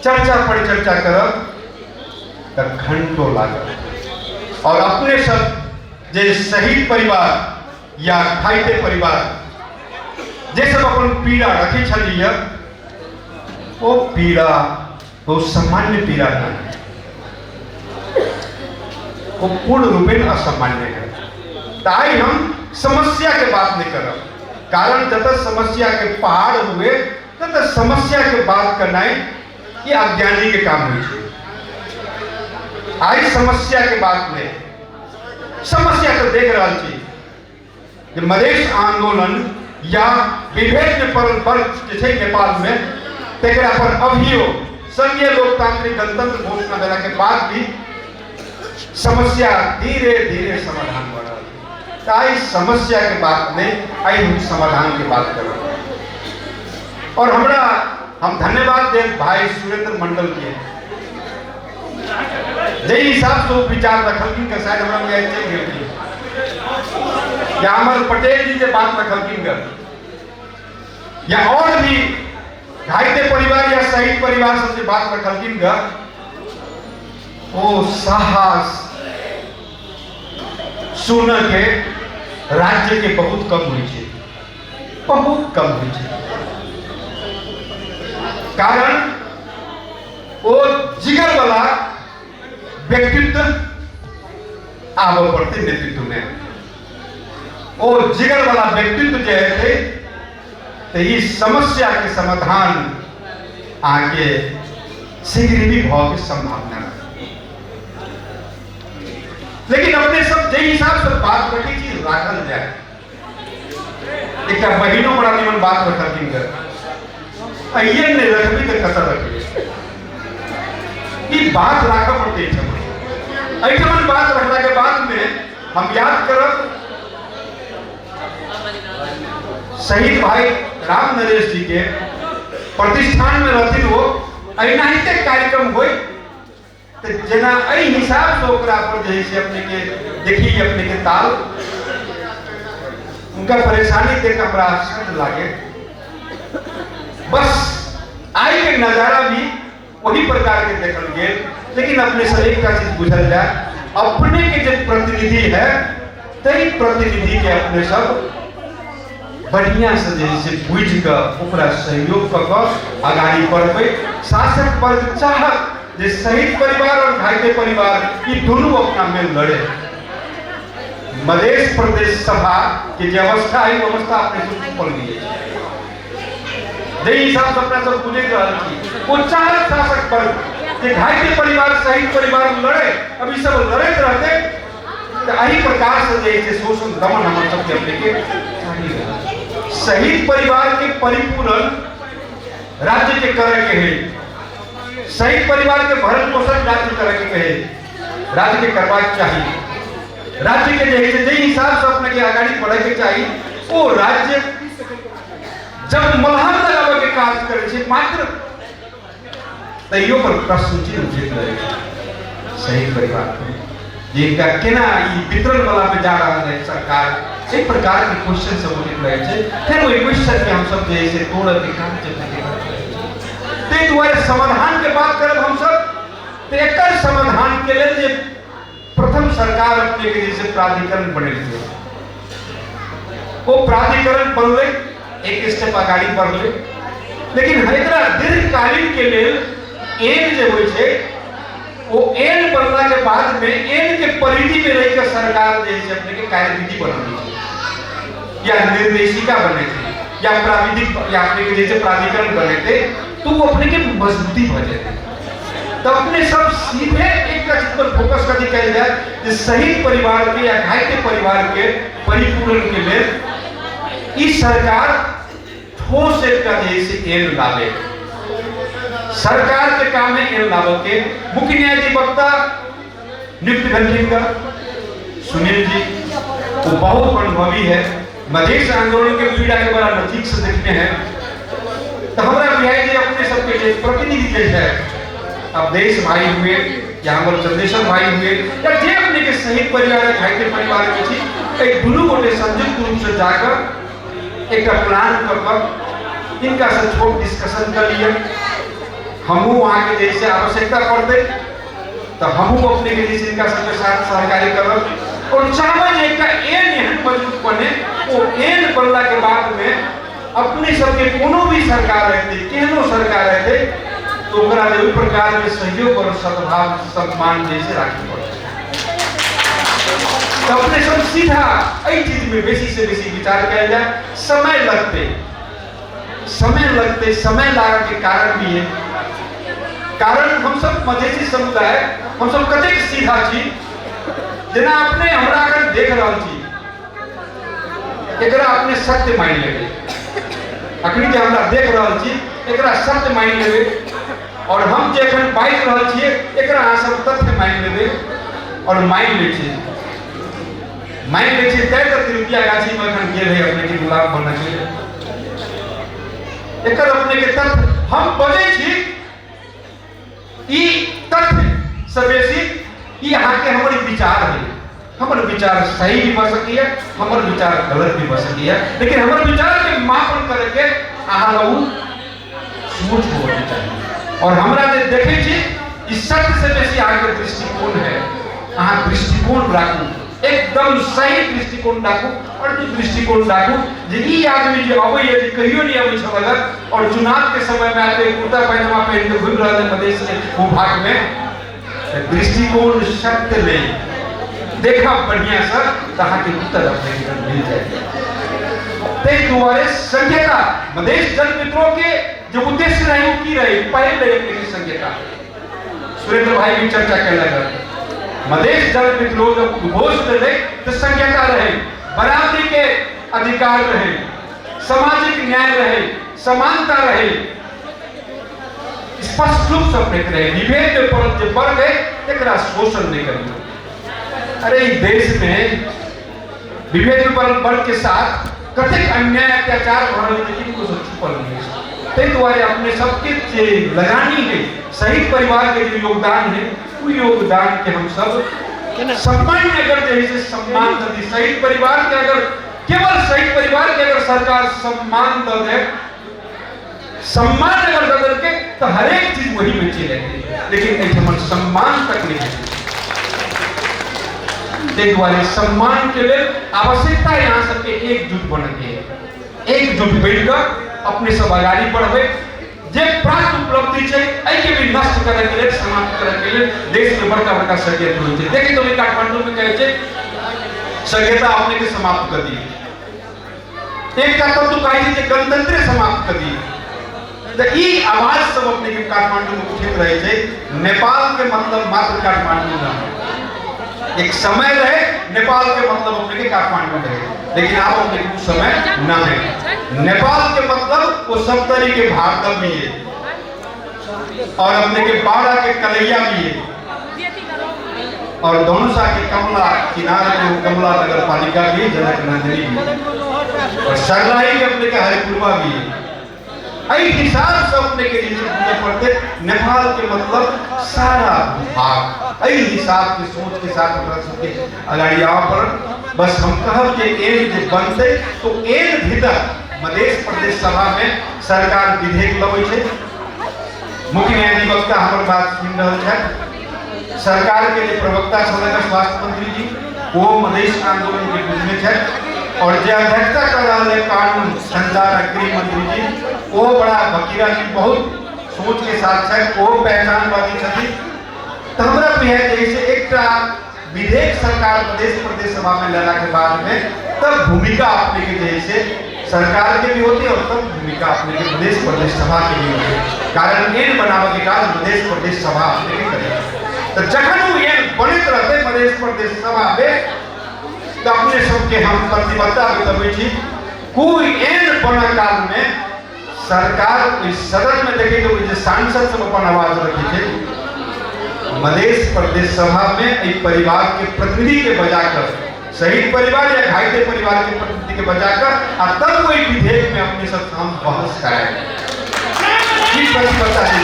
चर्चा परिचर्चा करब तो घंटों लागत। और अपने सब जे शहीद परिवार या घायते परिवार जे सब अपन पीड़ा रखे छलिए, वो पीड़ा वो सामान्य पीड़ा नहीं है, वो पूर्ण रूपेण असामान्य है। ताई हम समस्या के बात नहीं करब, कारण जब समस्या के पहाड़ हुए तब समस्या के बात करना ये अज्ञानी के काम हुई। आई समस्या के बात में समस्या तो देख रहा छी, जे मधेश आंदोलन या विभेद में पड़ल वर्ग जे छै नेपाल में तेकरा पर अभियो संघीय लोकतांत्रिक गणतंत्र घोषणा भेला के बाद भी समस्या धीरे धीरे समाधान भऽ रहल छै। तऽ आइ समस्या के बात नहि, आइ हम समाधान के बात करब। और हमरा हम धन्यवाद देब भाई सुरेंद्र मंडल के, जाहि हिसाब से ओ विचार रखलखिन के शायद हमरा बुझाइ चलि गेलखिन, या अमर पटेल जी जे बात रखलखिन ग, या और भी घायते परिवार या शहीद परिवार सब जे बात रखलखिन ग, ओ साहस सुन के राज्य के बहुत कम होइ छै, बहुत कम होइ छै। कारण ओ जिगर वाला व्यक्तित्व आबऽ पड़तै नेतृत्व में। ओ जिगर वाला व्यक्तित्व जे हेतै तऽ ई समस्या के समाधान अहाँके शीघ्र भी भऽ के संभावना रहत। लेकिन अपने सब जाहि हिसाब से बात रखै छी राखल जाय। एकटा बहिनो बड़ा निमन बात रखलखिन ग, अइये नहि रखबी तऽ कतऽ रखबै, ई बात राखऽ पड़तै एहिठमन। एहिठमन बात रखला के बाद में हम याद करब शहीद भाई राम नरेश जी के प्रतिष्ठान में रहथिन वो, एनाहिते कार्यक्रम होय तऽ जेना एहि हिसाब से ओकरा पर जे है से अपने के देखी अपने के ताल उनका परेशानी देख हमरा आश्चर्य लागे। बस आई के नजारा भी वही प्रकार के देखल गेल। लेकिन अपने से एकटा चीज बुझल जाए, अपने के जे प्रतिनिधि है तै प्रतिनिधि के अपने सब बढ़िया से जे है से बुझि कऽ ओकरा सहयोग कऽ कऽ अगाड़ी बढ़बै। शासक वर्ग चाहत जे शहीद परिवार और घायते परिवार ई दुनू अपना में लड़े। मधेश प्रदेश सभा के जे अवस्था है वो अवस्था अपने सब चुपल गेल छै। जाहि हिसाब से अपना सब बुझि रहल छी वो चाहत शासक वर्ग जे घायते परिवार शहीद परिवार लड़े, अब ई सब लड़ैत रहते तऽ एहि प्रकार से जे है से शोषण दमन हमर सबके अपने के जारी रहल। शहीद परिवार के परिपूरण राज्य के करे के है, शहीद परिवार के भरण पोषण राज्य करे के है, राज्य के करबाक चाही। राज्य के जे है से जाहि हिसाब से अपने के अगाड़ी बढ़े के चाही वो राज्य जब मलहम लगाबे के काज करे छै मात्र तैयो पर प्रश्न चिन्ह उठैत रहै छै शहीद परिवार पे, जिनका केना ई वितरण वाला पे जा रहल है सरकार, एहि प्रकार के क्वेश्चन सब उठैत रहै छै। फेर ओहि क्वेश्चन के हम सब जे है से तोड़ऽ के काज जब करैत रहै छै। ताहि दुआरे समाधान के बात करब हम सब तऽ एकर समाधान के लेल जे प्रथम सरकार अपने के जे प्राधिकरण बनेलकै वो प्राधिकरण बनलै, एक स्टेप अगाड़ी बढ़लै। लेकिन एकरा दीर्घकालीन के लेल एन जे होइ छै वो एन बनला के बाद में एन के परिधि में रह के सरकार जे है से अपने के कार्यविधि बनबै छै या निर्देशिका बनेतै या प्राविधिक या अपने के जैसे प्राधिकरण बनेतै तो वो अपने के मजबूती भऽ जेतै। तो अपने सब सीधे एक चीज पर फोकस कथी कयल जाय जे शहीद परिवार के या घायते परिवार के परिपूरण के लेल ई सरकार ठोस एकटा जे है से एन लाबे। सरकार के काम है एन लाबऽ के। मुख्य न्यायाधिवक्ता नियुक्त भेलखिन ग सुनील जी, वो बहुत अनुभवी है, मधेश आंदोलन के पीड़ा के बड़ा नजीक से देखने हैं। तो हमरा बुझाइ जे अपने सबके जे प्रतिनिधि जे है, अब देश भाई हुए या हमर चंद्रेश्वर भाई हुए या जे अपने के शहीद परिवार या घायते परिवार के छी, एक दुनू गोटे संयुक्त रूप से जाकर एकटा प्लान कऽ कऽ इनका से छोट डिस्कशन कर लिअ। हमहूँ अहाँके जे से आवश्यकता पड़तै तऽ हमहूँ अपने के जे इनका सबके साथ सहकार्य करब। और चाहबै जे एकटा एन एहन मजबूत बने, ओ एन बनला के बाद में अपने सबके कोनो भी सरकार हेतै, केहनो सरकार हेतै, तो ओकरा जे ओहि प्रकार के सहयोग और सद्भाव सम्मान जे से राखै पड़तै। तऽ अपने सब सीधा एहि चीज में बेसी से बेसी विचार कयल जाय। समय लगतै, समय लगतै, समय लागऽ के कारण भी है। कारण हम सब मधेसी समुदाय हम सब कतेक सीधा छी, जेना अपने हमरा अगर देख रहल छी एकरा अपने सत्य मानि लेबै। अखनी जे हमरा देख रहल छी एकरा सत्य मानि लेबै, और हम जे एखन बाजि रहल छियै एकरा अहाँ सब तथ्य मानि लेबै। और मानि लै छियै, मानि लै छियै तैं तऽ तिरुतिया गाछीमे एखन गेल है अपने के गुलाब बनके। एकर अपने के तथ्य हम बजै छी, ई तथ्य से बेसी ई अहाँके हमर विचार है। हमर विचार सही भी भऽ सकैए, हमर विचार गलत भी भऽ सकैए, लेकिन हमर विचारके मापन करैके अहाँ लग सोच होबऽके चाही। और हमरा जे देखै छी ई सत्य से बेसी अहाँके दृष्टिकोण है। अहाँ दृष्टिकोण राखू, एकदम सही दृष्टिकोण राखू। और जे दृष्टिकोण राखू जे ई आदमी जे अबैए जे कहियो नहीं अबै छल अगर, और चुनाव के समय में आते कुर्ता पैजामा पहिन के घुमि रहल है मधेश के भूभाग में, दृष्टिकोण सत्य नहीं देखा बढ़िया सर तो अहाँके उत्तर अपने के मिल जाए। ताहि दुआरे संहिता मधेश जन विद्रोह के जो उद्देश्य रहे वो की रहे, पहले रहे अपने के संहिता। सुरेंद्र भाई भी चर्चा केलक, मधेश जन विद्रोह जब उद्घोष रहे तो संहिता रहे, बराबरी के अधिकार रहे, सामाजिक न्याय रहे, समानता रहे, स्पष्ट रूप से अपने रहे, विभेद में पड़ल जे वर्ग है तकरा शोषण नहीं करियो। अरे इस देश में विभेद में पड़ल वर्ग के साथ कतेक अन्याय अत्याचार भऽ रहल है किनको से छुपल नहीं है। ताहि दुआरे अपने सबके जे लगानी है, शहीद परिवार के जो योगदान है, वो योगदान के हम सब सम्मान अगर जे है से सम्मान दी। शहीद परिवार के अगर केवल शहीद परिवार के अगर सरकार सम्मान दऽ दे, सम्मान अगर दऽ देलकै तो हरेक चीज वही में चलि एतै, लेकिन एहिठाम सम्मान तक नहीं है। ताहि दुआरे सम्मान के लेल आवश्यकता यहाँ सबके एकजुट बनके है, एकजुट बनि कऽ अपने सब अगाड़ी बढ़बै। जे प्राप्त उपलब्धि छै एहिके भी नष्ट करैके लेल, समाप्त करैके लेल देश में बड़का बड़का षड्यंत्र होइ छै। देखै तऽ काठमांडू में कहै छै संहिता अपने के समाप्त कर दिए, एकटा तत्व कहै छै जे गणतंत्र समाप्त कर दिए। तऽ ई आवाज सब अपने के काठमांडू में उठैत रहै छै। नेपाल के मतलब मात्र काठमांडू न है, एक समय रहे नेपाल के मतलब अपने के काठमांडू रहे, लेकिन आब अपने के समय न है। नेपाल के मतलब वो सप्तरी के भारत भी है और अपने के बाड़ा के कलैया भी है और धनुषा के कमला किनारे के कमला नगर पालिका भी, जनक नंदिनी भी और सरलाई के अपने के हरिपुरवा भी है। एहि हिसाब से अपने के जे बुझे पड़ते नेपाल के मतलब सारा भूभाग, एहि हिसाब के सोच के साथ हमरा सबके अगाड़ी आबऽ पड़त। बस हम कहब जे एन जे बनतै तो एन भीतर मधेश प्रदेश सभा में सरकार विधेयक लबै छै। मुख्य न्यायाधिवक्ता हमर बात सुनि रहल छथि, सरकार के जे प्रवक्ता छलनि स्वास्थ्य मंत्री जी वो मधेश आंदोलन के बुझने छथि, और जे अध्यक्षता कर रहल है कानून संचार गृह मंत्री जी वो बड़ा बकीरा जी बहुत सोच के साथ छथि, वो पहचानवादी छथि। तो हमरा बुझाइ जे एकटा विधेयक सरकार मधेश प्रदेश सभा में लेला के बाद में तब भूमिका अपने के जैसे सरकार के भी होती है और तब भूमिका अपने के मधेश प्रदेश सभा के भी होती है। कारण एन बनावे के काज मधेश प्रदेश सभा अपने के करे, तो जखन वो एन बनैत रहते मधेश प्रदेश सभा में तो अपने सबके हम प्रतिबद्धता बतबै छी कोई एन बनल काल में सरकार इस सदन में देखे तो जे सांसद सब अपन आवाज रखे छै मधेश प्रदेश सभा में एक परिवार के प्रतिनिधि के बजाकर, शहीद परिवार या घायल परिवार के प्रतिनिधि के बजाकर आ तब कोई विधेयक में अपने सब हम बहस कराए प्रतिबद्धता दी।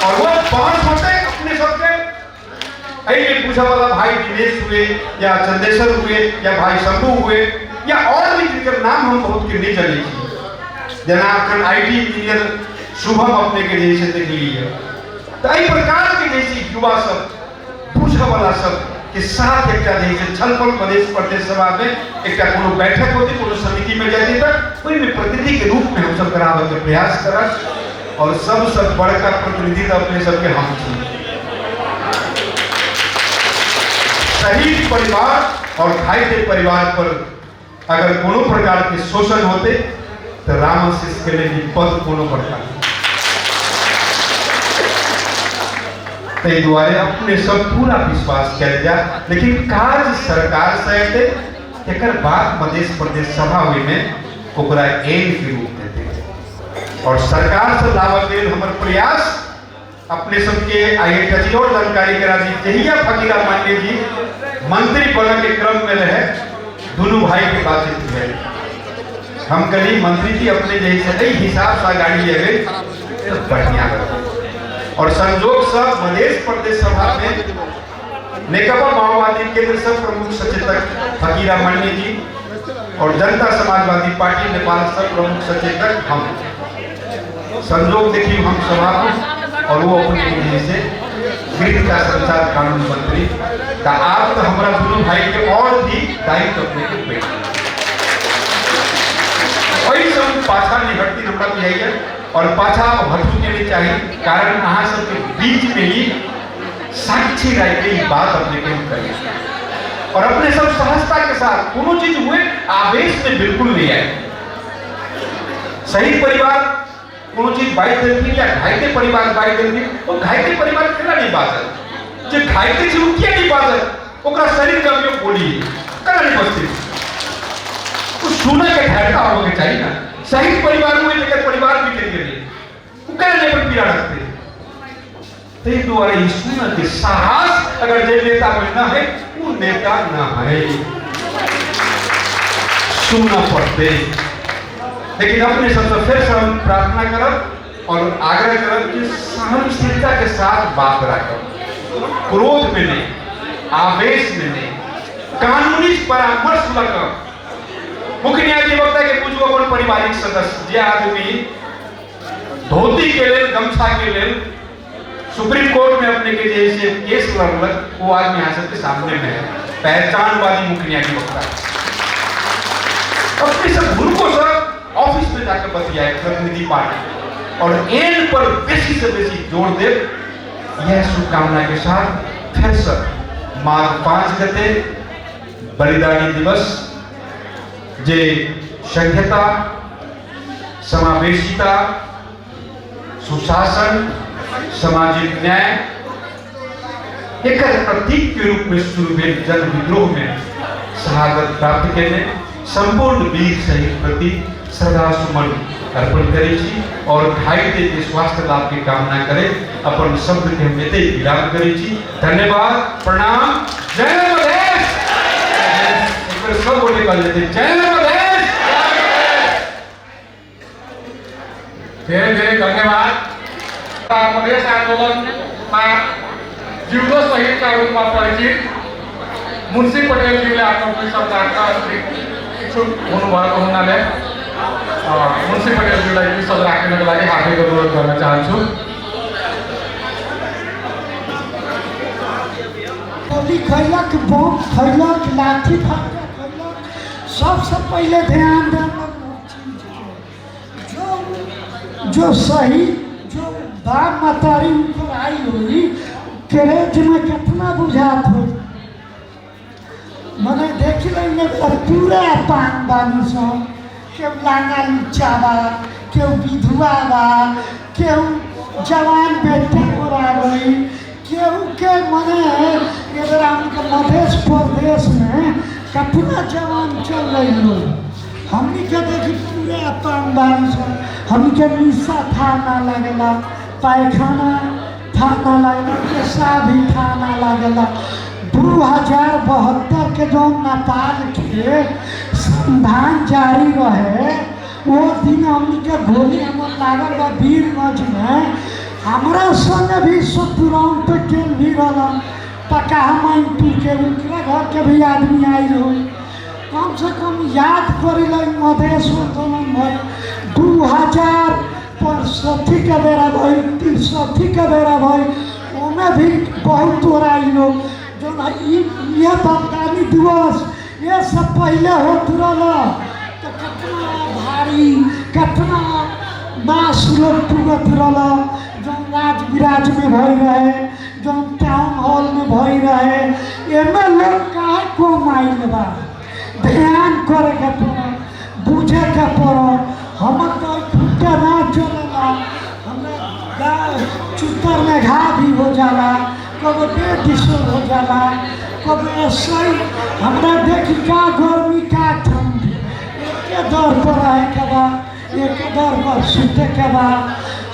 और वो बहस होते अपने सबके एहि पूछा वाला भाई दिनेश हुए या चंदेश्वर हुए या भाई शंभू हुए या और भी जिनकर नाम हम बहुत के नहीं जाने छी, जेना अखन IT engineer Shubham अपने के जैसे देख लिए, तो एहि प्रकार के जैसे युवा सब पूछा वाला सब के साथ एकटा जैसे छलफल मधेश प्रदेश सभा में एकटा कोनो बैठक होती, कोनो समिति में जाती तक ओहिमे प्रतिनिधि के रूप में हम सब कराबे के प्रयास करब। और सबसे बड़का प्रतिनिधि तो अपने सबके हम छी, शहीद परिवार और घायल परिवार पर अगर कोनो प्रकार के शोषण होते तो राम आशीष के लिए पद कोनो बड़का नहीं। ताहि दुआरे अपने सब पूरा विश्वास कयल जाए, लेकिन काज सरकार से हेतै, तकर बाद मध्य प्रदेश सभा ओहिमे ओकरा एन के रूप देतै। और सरकार से लाबऽ के लेल हमर प्रयास अपने सबके आइ एकटा चीज और जानकारी करा दी, जहिया फकीरा मान्य जी मंत्री बनऽ के क्रम में रहे, दुनू भाई के बातचीत भेल। हम कहली मंत्री जी अपने जे से एहि हिसाब से गाड़ी एबै तऽ बढ़िया रहतै। और संजोग से मध्य प्रदेश सभा में नेकपा माओवादी केंद्र से प्रमुख सचेतक फकीरा मान्य जी और जनता समाजवादी पार्टी नेपाल से प्रमुख सचेतक हम, संजोग देखिए हम सभापति और वो अपने के से गृह का संचार कानून मंत्री, तो आप तो हमारा दोनों भाई के और भी दायित्व अपने के भेट वही सब पाछा नहीं हटती हमरा बुझाइए और पाछा हटू के नहीं चाहिए, कारण अहाँ सबके बीच में ही साक्षी रह के ई बात अपने के हम करिए और अपने सब सहजता के साथ कोनो चीज हुए आवेश में बिल्कुल नहीं आए। शहीद परिवार कोनो चीज बाजि देलखिन या घायते परिवार बाजि देलखिन, ओ घायते परिवार केना नहि बाजल, जे घायते छै ओ किया नहि बाजल, ओकरा शरीर के अभियोग बोली केना नहि बजतै, ओ सुनय के धैर्यता होबऽ के चाही ना। शहीद परिवार हुए जकर परिवार बीतल गेलै ओ केना नहि अपन पीड़ा रखतै। ताहि दुआरे ई सुनऽ के साहस अगर जे नेता में न है वो नेता न है, सुनऽ पड़तै। लेकिन अपने सबसे फिर से हम प्रार्थना करब और आग्रह करब कि सहनशीलता के साथ बात राखब, क्रोध में नहीं, आवेश में नहीं, कानूनी परामर्श लऽ मुख्य न्यायाधिवक्ता के पूछू अपन पारिवारिक सदस्य, जे आदमी धोती के लेल गमछा के लेल सुप्रीम कोर्ट में अपने के जे से केस लड़लक, वो आदमी यहाँ सबके सामने में है, पहचानवादी मुख्य न्यायाधिवक्ता। अपने सब हुनको सब ऑफिस में जाकर बतियाए प्रतिनिधि पार्टी और एन पर बेसी से बेसी जोर दे। यह शुभकामना के साथ फिर से माघ 5 गते बलिदानी दिवस जे संहिता, समावेशिता, सुशासन, सामाजिक न्याय एकर प्रतीक के रूप में शुरू भेल जन विद्रोह में शहादत प्राप्त केने संपूर्ण वीर शहीद प्रति श्रद्धा सुमन अर्पण करै छी और घायल के स्वास्थ्य लाभ के कामना करे अपन शब्द के हम एतै विराम करै छी। धन्यवाद, प्रणाम, जय मधेश। एक बेर सब गोटे कहल जेतै जय मधेश। धेरै धेरै धन्यवाद। मधेस आन्दोलनमा जिउँदो शहीदका रूपमा परिचित मुन्शी पटेलज्यूले आफ्नो दुई शब्द राख्न इच्छुक हुनुभएको हुनाले मुन्शी पटेलज्यूलाई दुई शब्द राखिनको लागि हार्दिक अनुरोध गर्न चाहन्छु। गोली खैलक, बम खैलक, लाठी फटका खैलक, सबसे पहले ध्यान देलक जो सही जो बाप मतारी ऊपर आई हुई क्रेज में कितना बुझात हो मने देख लेंगे पूरा पान बानी सब, केहू लांगा लुच्चा बा, केहू विधवा बा, केहू जवान बेटा ओरा गई, केहू के मने इधर हमके मध्य प्रदेश में कितना जवान चल रही लोग। हमनी के देखी पूरे पान बानी सब, हमनी के निशा था ना लगेला, पायखाना था ना लगेला, पेशा भी था ना लगेला। 2072 के जो नेपाल के संविधान जारी रहे वो दिन हमनी के गोली हमर लागल बा वीरगंज में, हमारा संग भी सतुराम पे गेल भी रहल पका मैनपुर के उनकरा घर के भी आदमी आयल हो। कम से कम याद करी मधेश आंदोलन भइल 2065 के बेरा भइल, 63 के बेरा भइल, ओमे भी बहुत तोराई लोग जो ये बलिदानी दिवस ये सब पहले होत रहा तो कितना भारी कितना मास लोग पुगत रहा, जो राज विराज में भई रहे, जो टाउन हॉल में भई रहे, एमे लोग काहे कम आइल बा। ध्यान करे के पड़ल, बुझे के पड़ल। हमर तो फुटा ना चलेला, हमरा चुतर में घा भी हो जाला, कबो पेट डिसोल हो जाला, कब ऐसे हमरा देखी का गर्मी का ठंडी, एके दर पर रहे के बा, एके दर पर सुते के बा।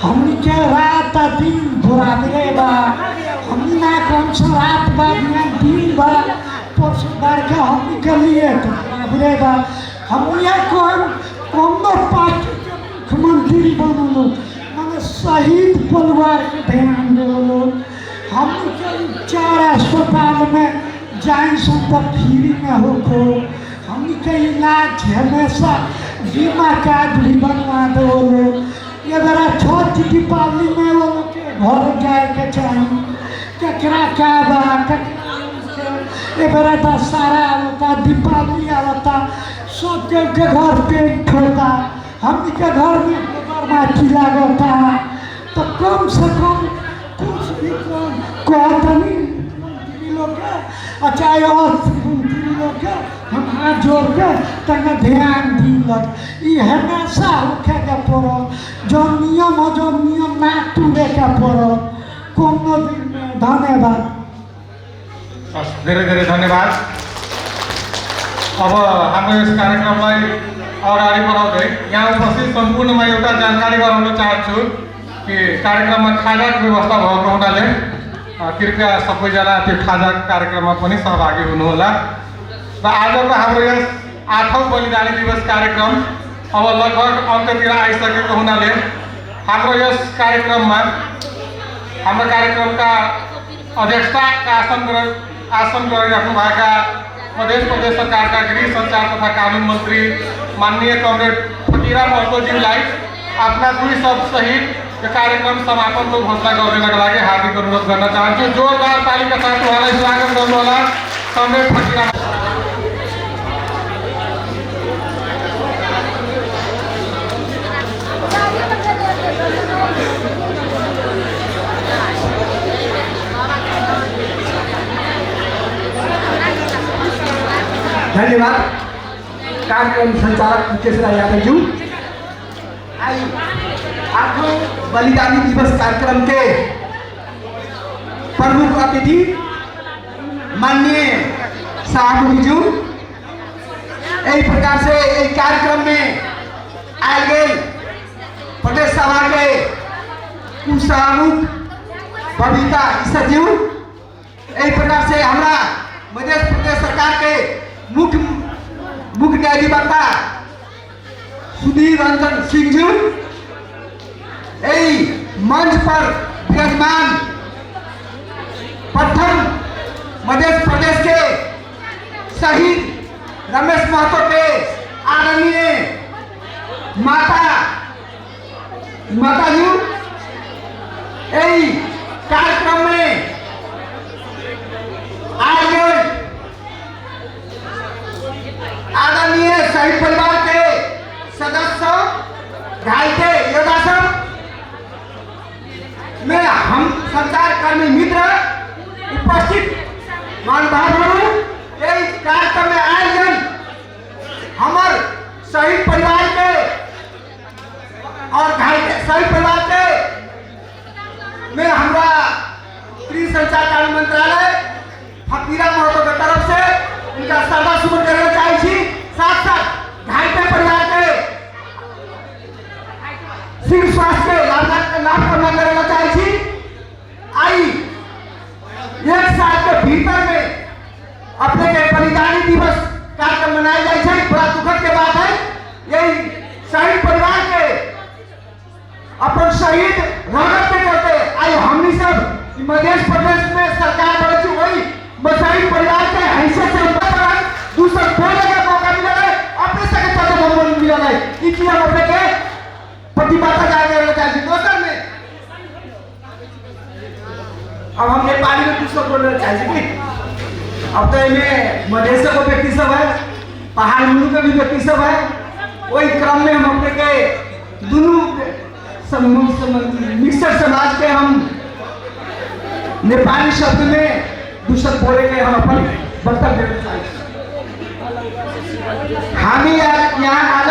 हमनी के रात आ दिन बराबरे बा, हमनी ना कौन सा रात बा ना दिन बा, परसों बार के हमनी के लिए तो बराबरे बा। हमनी कौन कौनो पार्टी के मुख्यमंत्री बनलो, माने शहीद परिवार के ध्यान देवलो। हमनी के उपचार अस्पताल में जाए सब तो फ्री में होको, हमनी के इलाज हमेशा बीमा कार्ड भी बनवा देवलो। ये बड़ा छठ दीपावली में वो लोग के घर जाए के चाही, ककरा का बा ककरा ये बड़ा दशहरा आवता, दीपावली आवता, सब के घर पेंट होता, हमनी के घर में गोबर माटी लागता। तो कम से कम कुछ भी कहतनी मंत्री लोग के और चाहे अर्थ मंत्री लोग के हम हाथ जोड़ के तंगा ध्यान दिलक। ई हमेशा होखे के पड़ल, जो नियम हो जो नियम ना टूटे के पड़ल कोनो दिन में। धन्यवाद। धेरै धेरै धन्यवाद। अब हाम्रो यस कार्यक्रमलाई अगाडि बढाउँदै यहाँ उपस्थित सम्पूर्णमा एउटा जानकारी गराउन चाहन्छु कि कार्यक्रममा खाजाको व्यवस्था भएको हुनाले कृपया सबैजना त्यो खाजा कार्यक्रममा पनि सहभागी हुनुहोला। र आजको हाम्रो यस 8औं बलिदानी दिवस कार्यक्रम अब लगभग अन्त्यतिर आइसकेको हुनाले हाम्रो यस कार्यक्रममा हाम्रो कार्यक्रमका अध्यक्षताका आसन गरिराख्नुभएका मध्य प्रदेश सरकारका गृह सञ्चार तथा कानुन मन्त्री माननीय कमरेड फकीरा महतोज्यूलाई आफ्ना दुई शब्द सहित यो कार्यक्रम समापनको घोषणा गरिदिनका लागि हार्दिक अनुरोध गर्न चाहन्छु। जोरदार तालीका साथ उहाँलाई स्वागत गर्नुहोला, कमरेड फकीरा। धन्यवाद कार्यक्रम संचालक मुकेश राय यादवज्यू। आई 8वां बलिदानी दिवस कार्यक्रम के प्रमुख अतिथि माननीय साहबज्यू, यही प्रकार से एक कार्यक्रम में आयल गए प्रदेश सभा के उपसभामुख बबीता ईसरज्यू, यही प्रकार से हमारा मध्य प्रदेश सरकार के मुख्य मुख्य न्यायाधिवक्ता सुधीर रंजन सिंह जी, यही मंच पर विराजमान प्रथम मध्य प्रदेश के शहीद रमेश महतो के आदरणीय माता माताजी, यही कार्यक्रम में आए गए आदरणीय शहीद परिवार के सदस्य, घायल योद्धा सब में हम संचारकर्मी मित्र उपस्थित महानुभावहरू, यही कार्यक्रम में आयल गए हमार शहीद परिवार के और घायल शहीद परिवार के में हमारा गृह संचार कानून मंत्रालय फकीरा महतो के तरफ से उनका श्रद्धा सुमन करना चाहे छी। साथ साथ घायल परिवार के शीघ्र स्वास्थ्य के लाभ कामना करना चाहे छी। आई एक साल के भीतर में अपने के बलिदानी दिवस कार्यक्रम मनाया जाए छै, बड़ा दुखद के बात है। यही शहीद परिवार के अपन शहीद रगत के चलते आई हमनी सब मध्य प्रदेश में सरकार बने छी, वही शहीद परिवार के हैसियत से दूसरा बोलने का मौका मिला है, अपने सके चलते बहुमत मिला है। ई चीज हम अपने के प्रतिबद्धता जाहिर करना चाहते हैं। दोसर में अब हम नेपाली में कुछ बोलना चाहते हैं। अब तो इनमें मधेश को व्यक्ति सब है, पहाड़ मुल्क के भी व्यक्ति सब है, वही क्रम में हम अपने के दोनों मिक्सर समाज के हम नेपाली शब्द में दूसर बोले के हम अपन वक्तव्य देना चाहते हैं। हामी यहाँ आज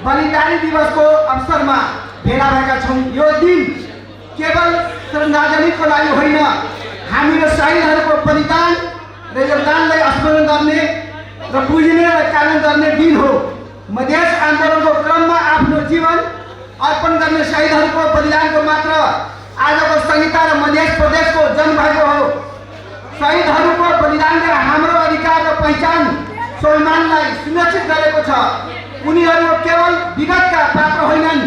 बलिदानी दिवस को अवसरमा भेला भएका छौँ। यो दिन केवल श्रद्धाञ्जलिको लागि होइन, हामीले शहीदहरूको बलिदान र र योगदानलाई स्मरण गर्ने र पुज्ने र कायम गर्ने दिन हो। मधेस आन्दोलनको क्रममा आफ्नो जीवन अर्पण गर्ने शहीदहरूको बलिदानको मात्र आजको संहिता र मधेस प्रदेशको जन्म भएको हो। शहीदहरूको बलिदानले हाम्रो अधिकार र पहिचान स्वाभिमानलाई सुनिश्चित गरेको छ। उनीहरू केवल विगतका पात्र होइनन्,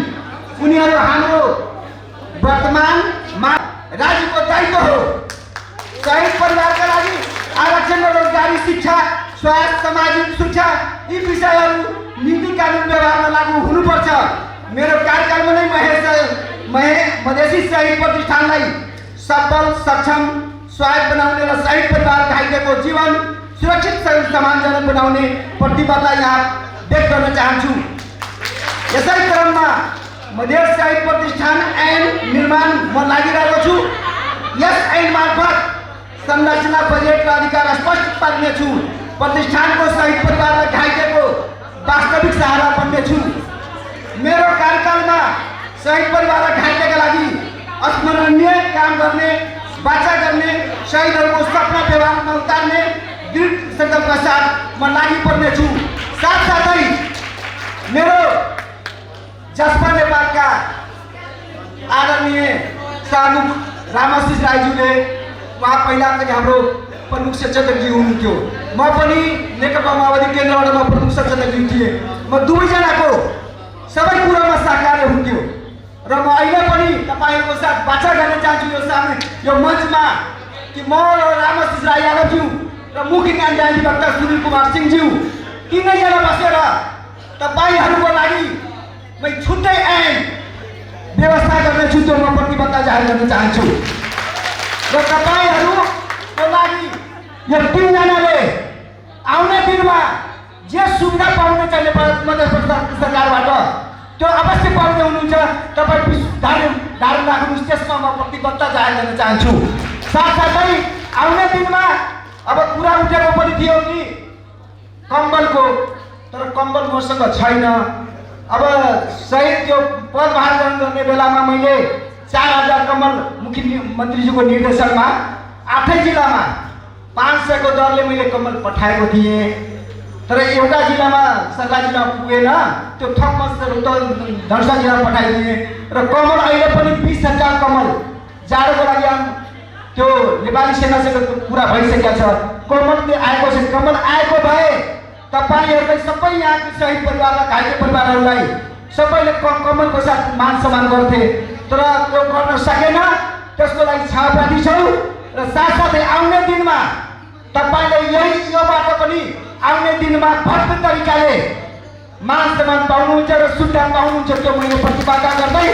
उनीहरू हाम्रो वर्तमान राज्यको दायित्व हो। शहीद परिवारका लागि आरक्षण र रोजगारी, शिक्षा, स्वास्थ्य, सामाजिक सुरक्षा यी विषयहरू नीति कानुन व्यवहारमा लागू हुनुपर्छ। मेरो कार्यकालमा नै मधेसी शहीद प्रतिष्ठानलाई सबल, सक्षम, स्वायत्त बनाउने र शहीद परिवार घाइतेको जीवन सुरक्षित सम्मानजनक बनाउने प्रतिबद्धता यहाँ व्यक्त गर्न चाहन्छु। यसै क्रममा मधेस शहीद प्रतिष्ठान ऐन निर्माण म लागिरहेको छु। यस ऐन मार्फत संरचना, बजेट र अधिकार स्पष्ट पार्नेछु। प्रतिष्ठानको शहीद परिवारलाई घाइतेको वास्तविक सहारा बन्नेछु। मेरो कार्यकालमा शहीद परिवारलाई घाइतेका लागि स्मरणीय काम गर्ने, बाचा गर्ने, शहीदहरूको सपना व्यवहारमा उतार्ने दृढ सङ्कल्पका साथ म लागि पर्नेछु। साथसाथै मेरो जसपा नेपालका आदरणीय सभामुख रामाशिष राईज्यूले, उहाँ पहिला पनि हाम्रो प्रमुख सचेतकज्यू हुनुहुन्थ्यो, म पनि नेकपा माओवादी केन्द्रबाट म प्रमुख सचेतकज्यू थिएँ। म दुवैजनाको सबै कुरामा सहकार्य हुन्थ्यो र म अहिले पनि तपाईँहरूको साथ बाचा गर्न चाहन्छु यो सामने यो मञ्चमा कि म र रामाशिष राई यादवज्यू र मुख्य न्यायाधिवक्ता सुनिल कुमार सिंहज्यू तिनैजना बसेर तपाईँहरूको लागि म छुट्टै ऐन व्यवस्था गर्नेछु, त्यो म प्रतिबद्धता जाहेर गर्न चाहन्छु। र तपाईँहरूको लागि यो तिनजनाले आउने दिनमा जे सुविधा पाउने छ नेपाल मध्य सरकारबाट त्यो अवश्य पाउँदै हुनुहुन्छ। तपाईँ धारण राख्नुहोस्, त्यसमा म प्रतिबद्धता जाहेर गर्न चाहन्छु। साथसाथै आउने दिनमा अब कुरा उठेको पनि थियो कि कम्बलको, तर कम्बल मसँग छैन। अब शहीद त्यो पदभार ग्रहण गर्ने बेलामा मैले 4000 कम्बल मुख्य मन्त्रीज्यूको निर्देशनमा 8 जिल्लामा 500को दरले मैले कम्बल पठाएको थिएँ। तर एउटा जिल्लामा सर्लाही जिल्लामा पुगेन, त्यो थप धनुषा जिल्लामा पठाइदिएँ र कम्बल अहिले पनि 20,000 कम्बल जाडोको लागि त्यो नेपाली सेनासँग कुरा भइसकेको छ। कम्बल त्यो आएको छ। कम्बल आएको भए तपाईँहरूलाई सबै यहाँको शहीद परिवारलाई, घाइते परिवारहरूलाई सबैले कम्बलको साथ मान सम्मान गर्थे, तर त्यो गर्न सकेन। त्यसको लागि क्षमाप्रार्थी छौँ र साथसाथै आउने दिनमा तपाईँले यही योबाट पनि आउने दिनमा भव्य तरिकाले मान सम्मान पाउनुहुन्छ र सुविधा पाउनुहुन्छ, त्यो मैले प्रतिबद्धता गर्दै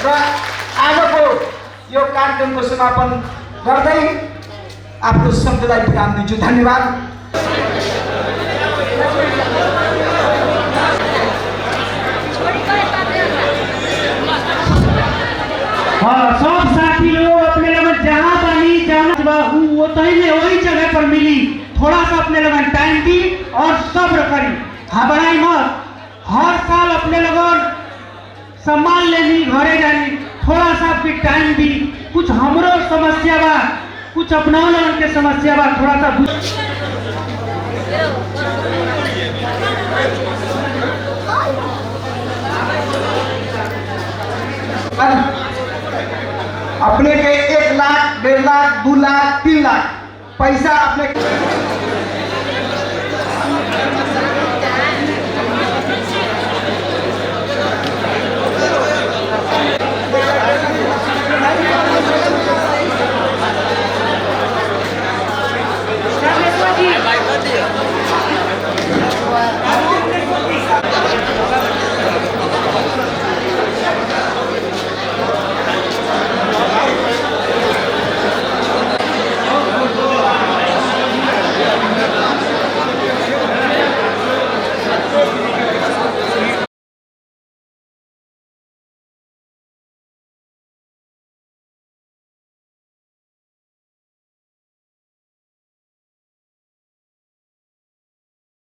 र आजको यो कार्यक्रमको समापन गर्दै आफ्नो शब्दलाई विराम दिन्छु। धन्यवाद। हाँ, सब साथी लोग अपने लोग जहाँ बनी जाना वो तही वही जगह पर मिली। थोड़ा सा अपने लोगन टाइम दी और सब्र करी, घबराई मत। हर साल अपने लोगन सम्मान लेनी, घरे जानी, थोड़ा सा भी टाइम दी। कुछ हमरो समस्या बा, कुछ अपना लोगन के समस्या बा, थोड़ा सा अपने के 1 लाख, 1.5 लाख, 2 लाख, 3 लाख पैसा अपने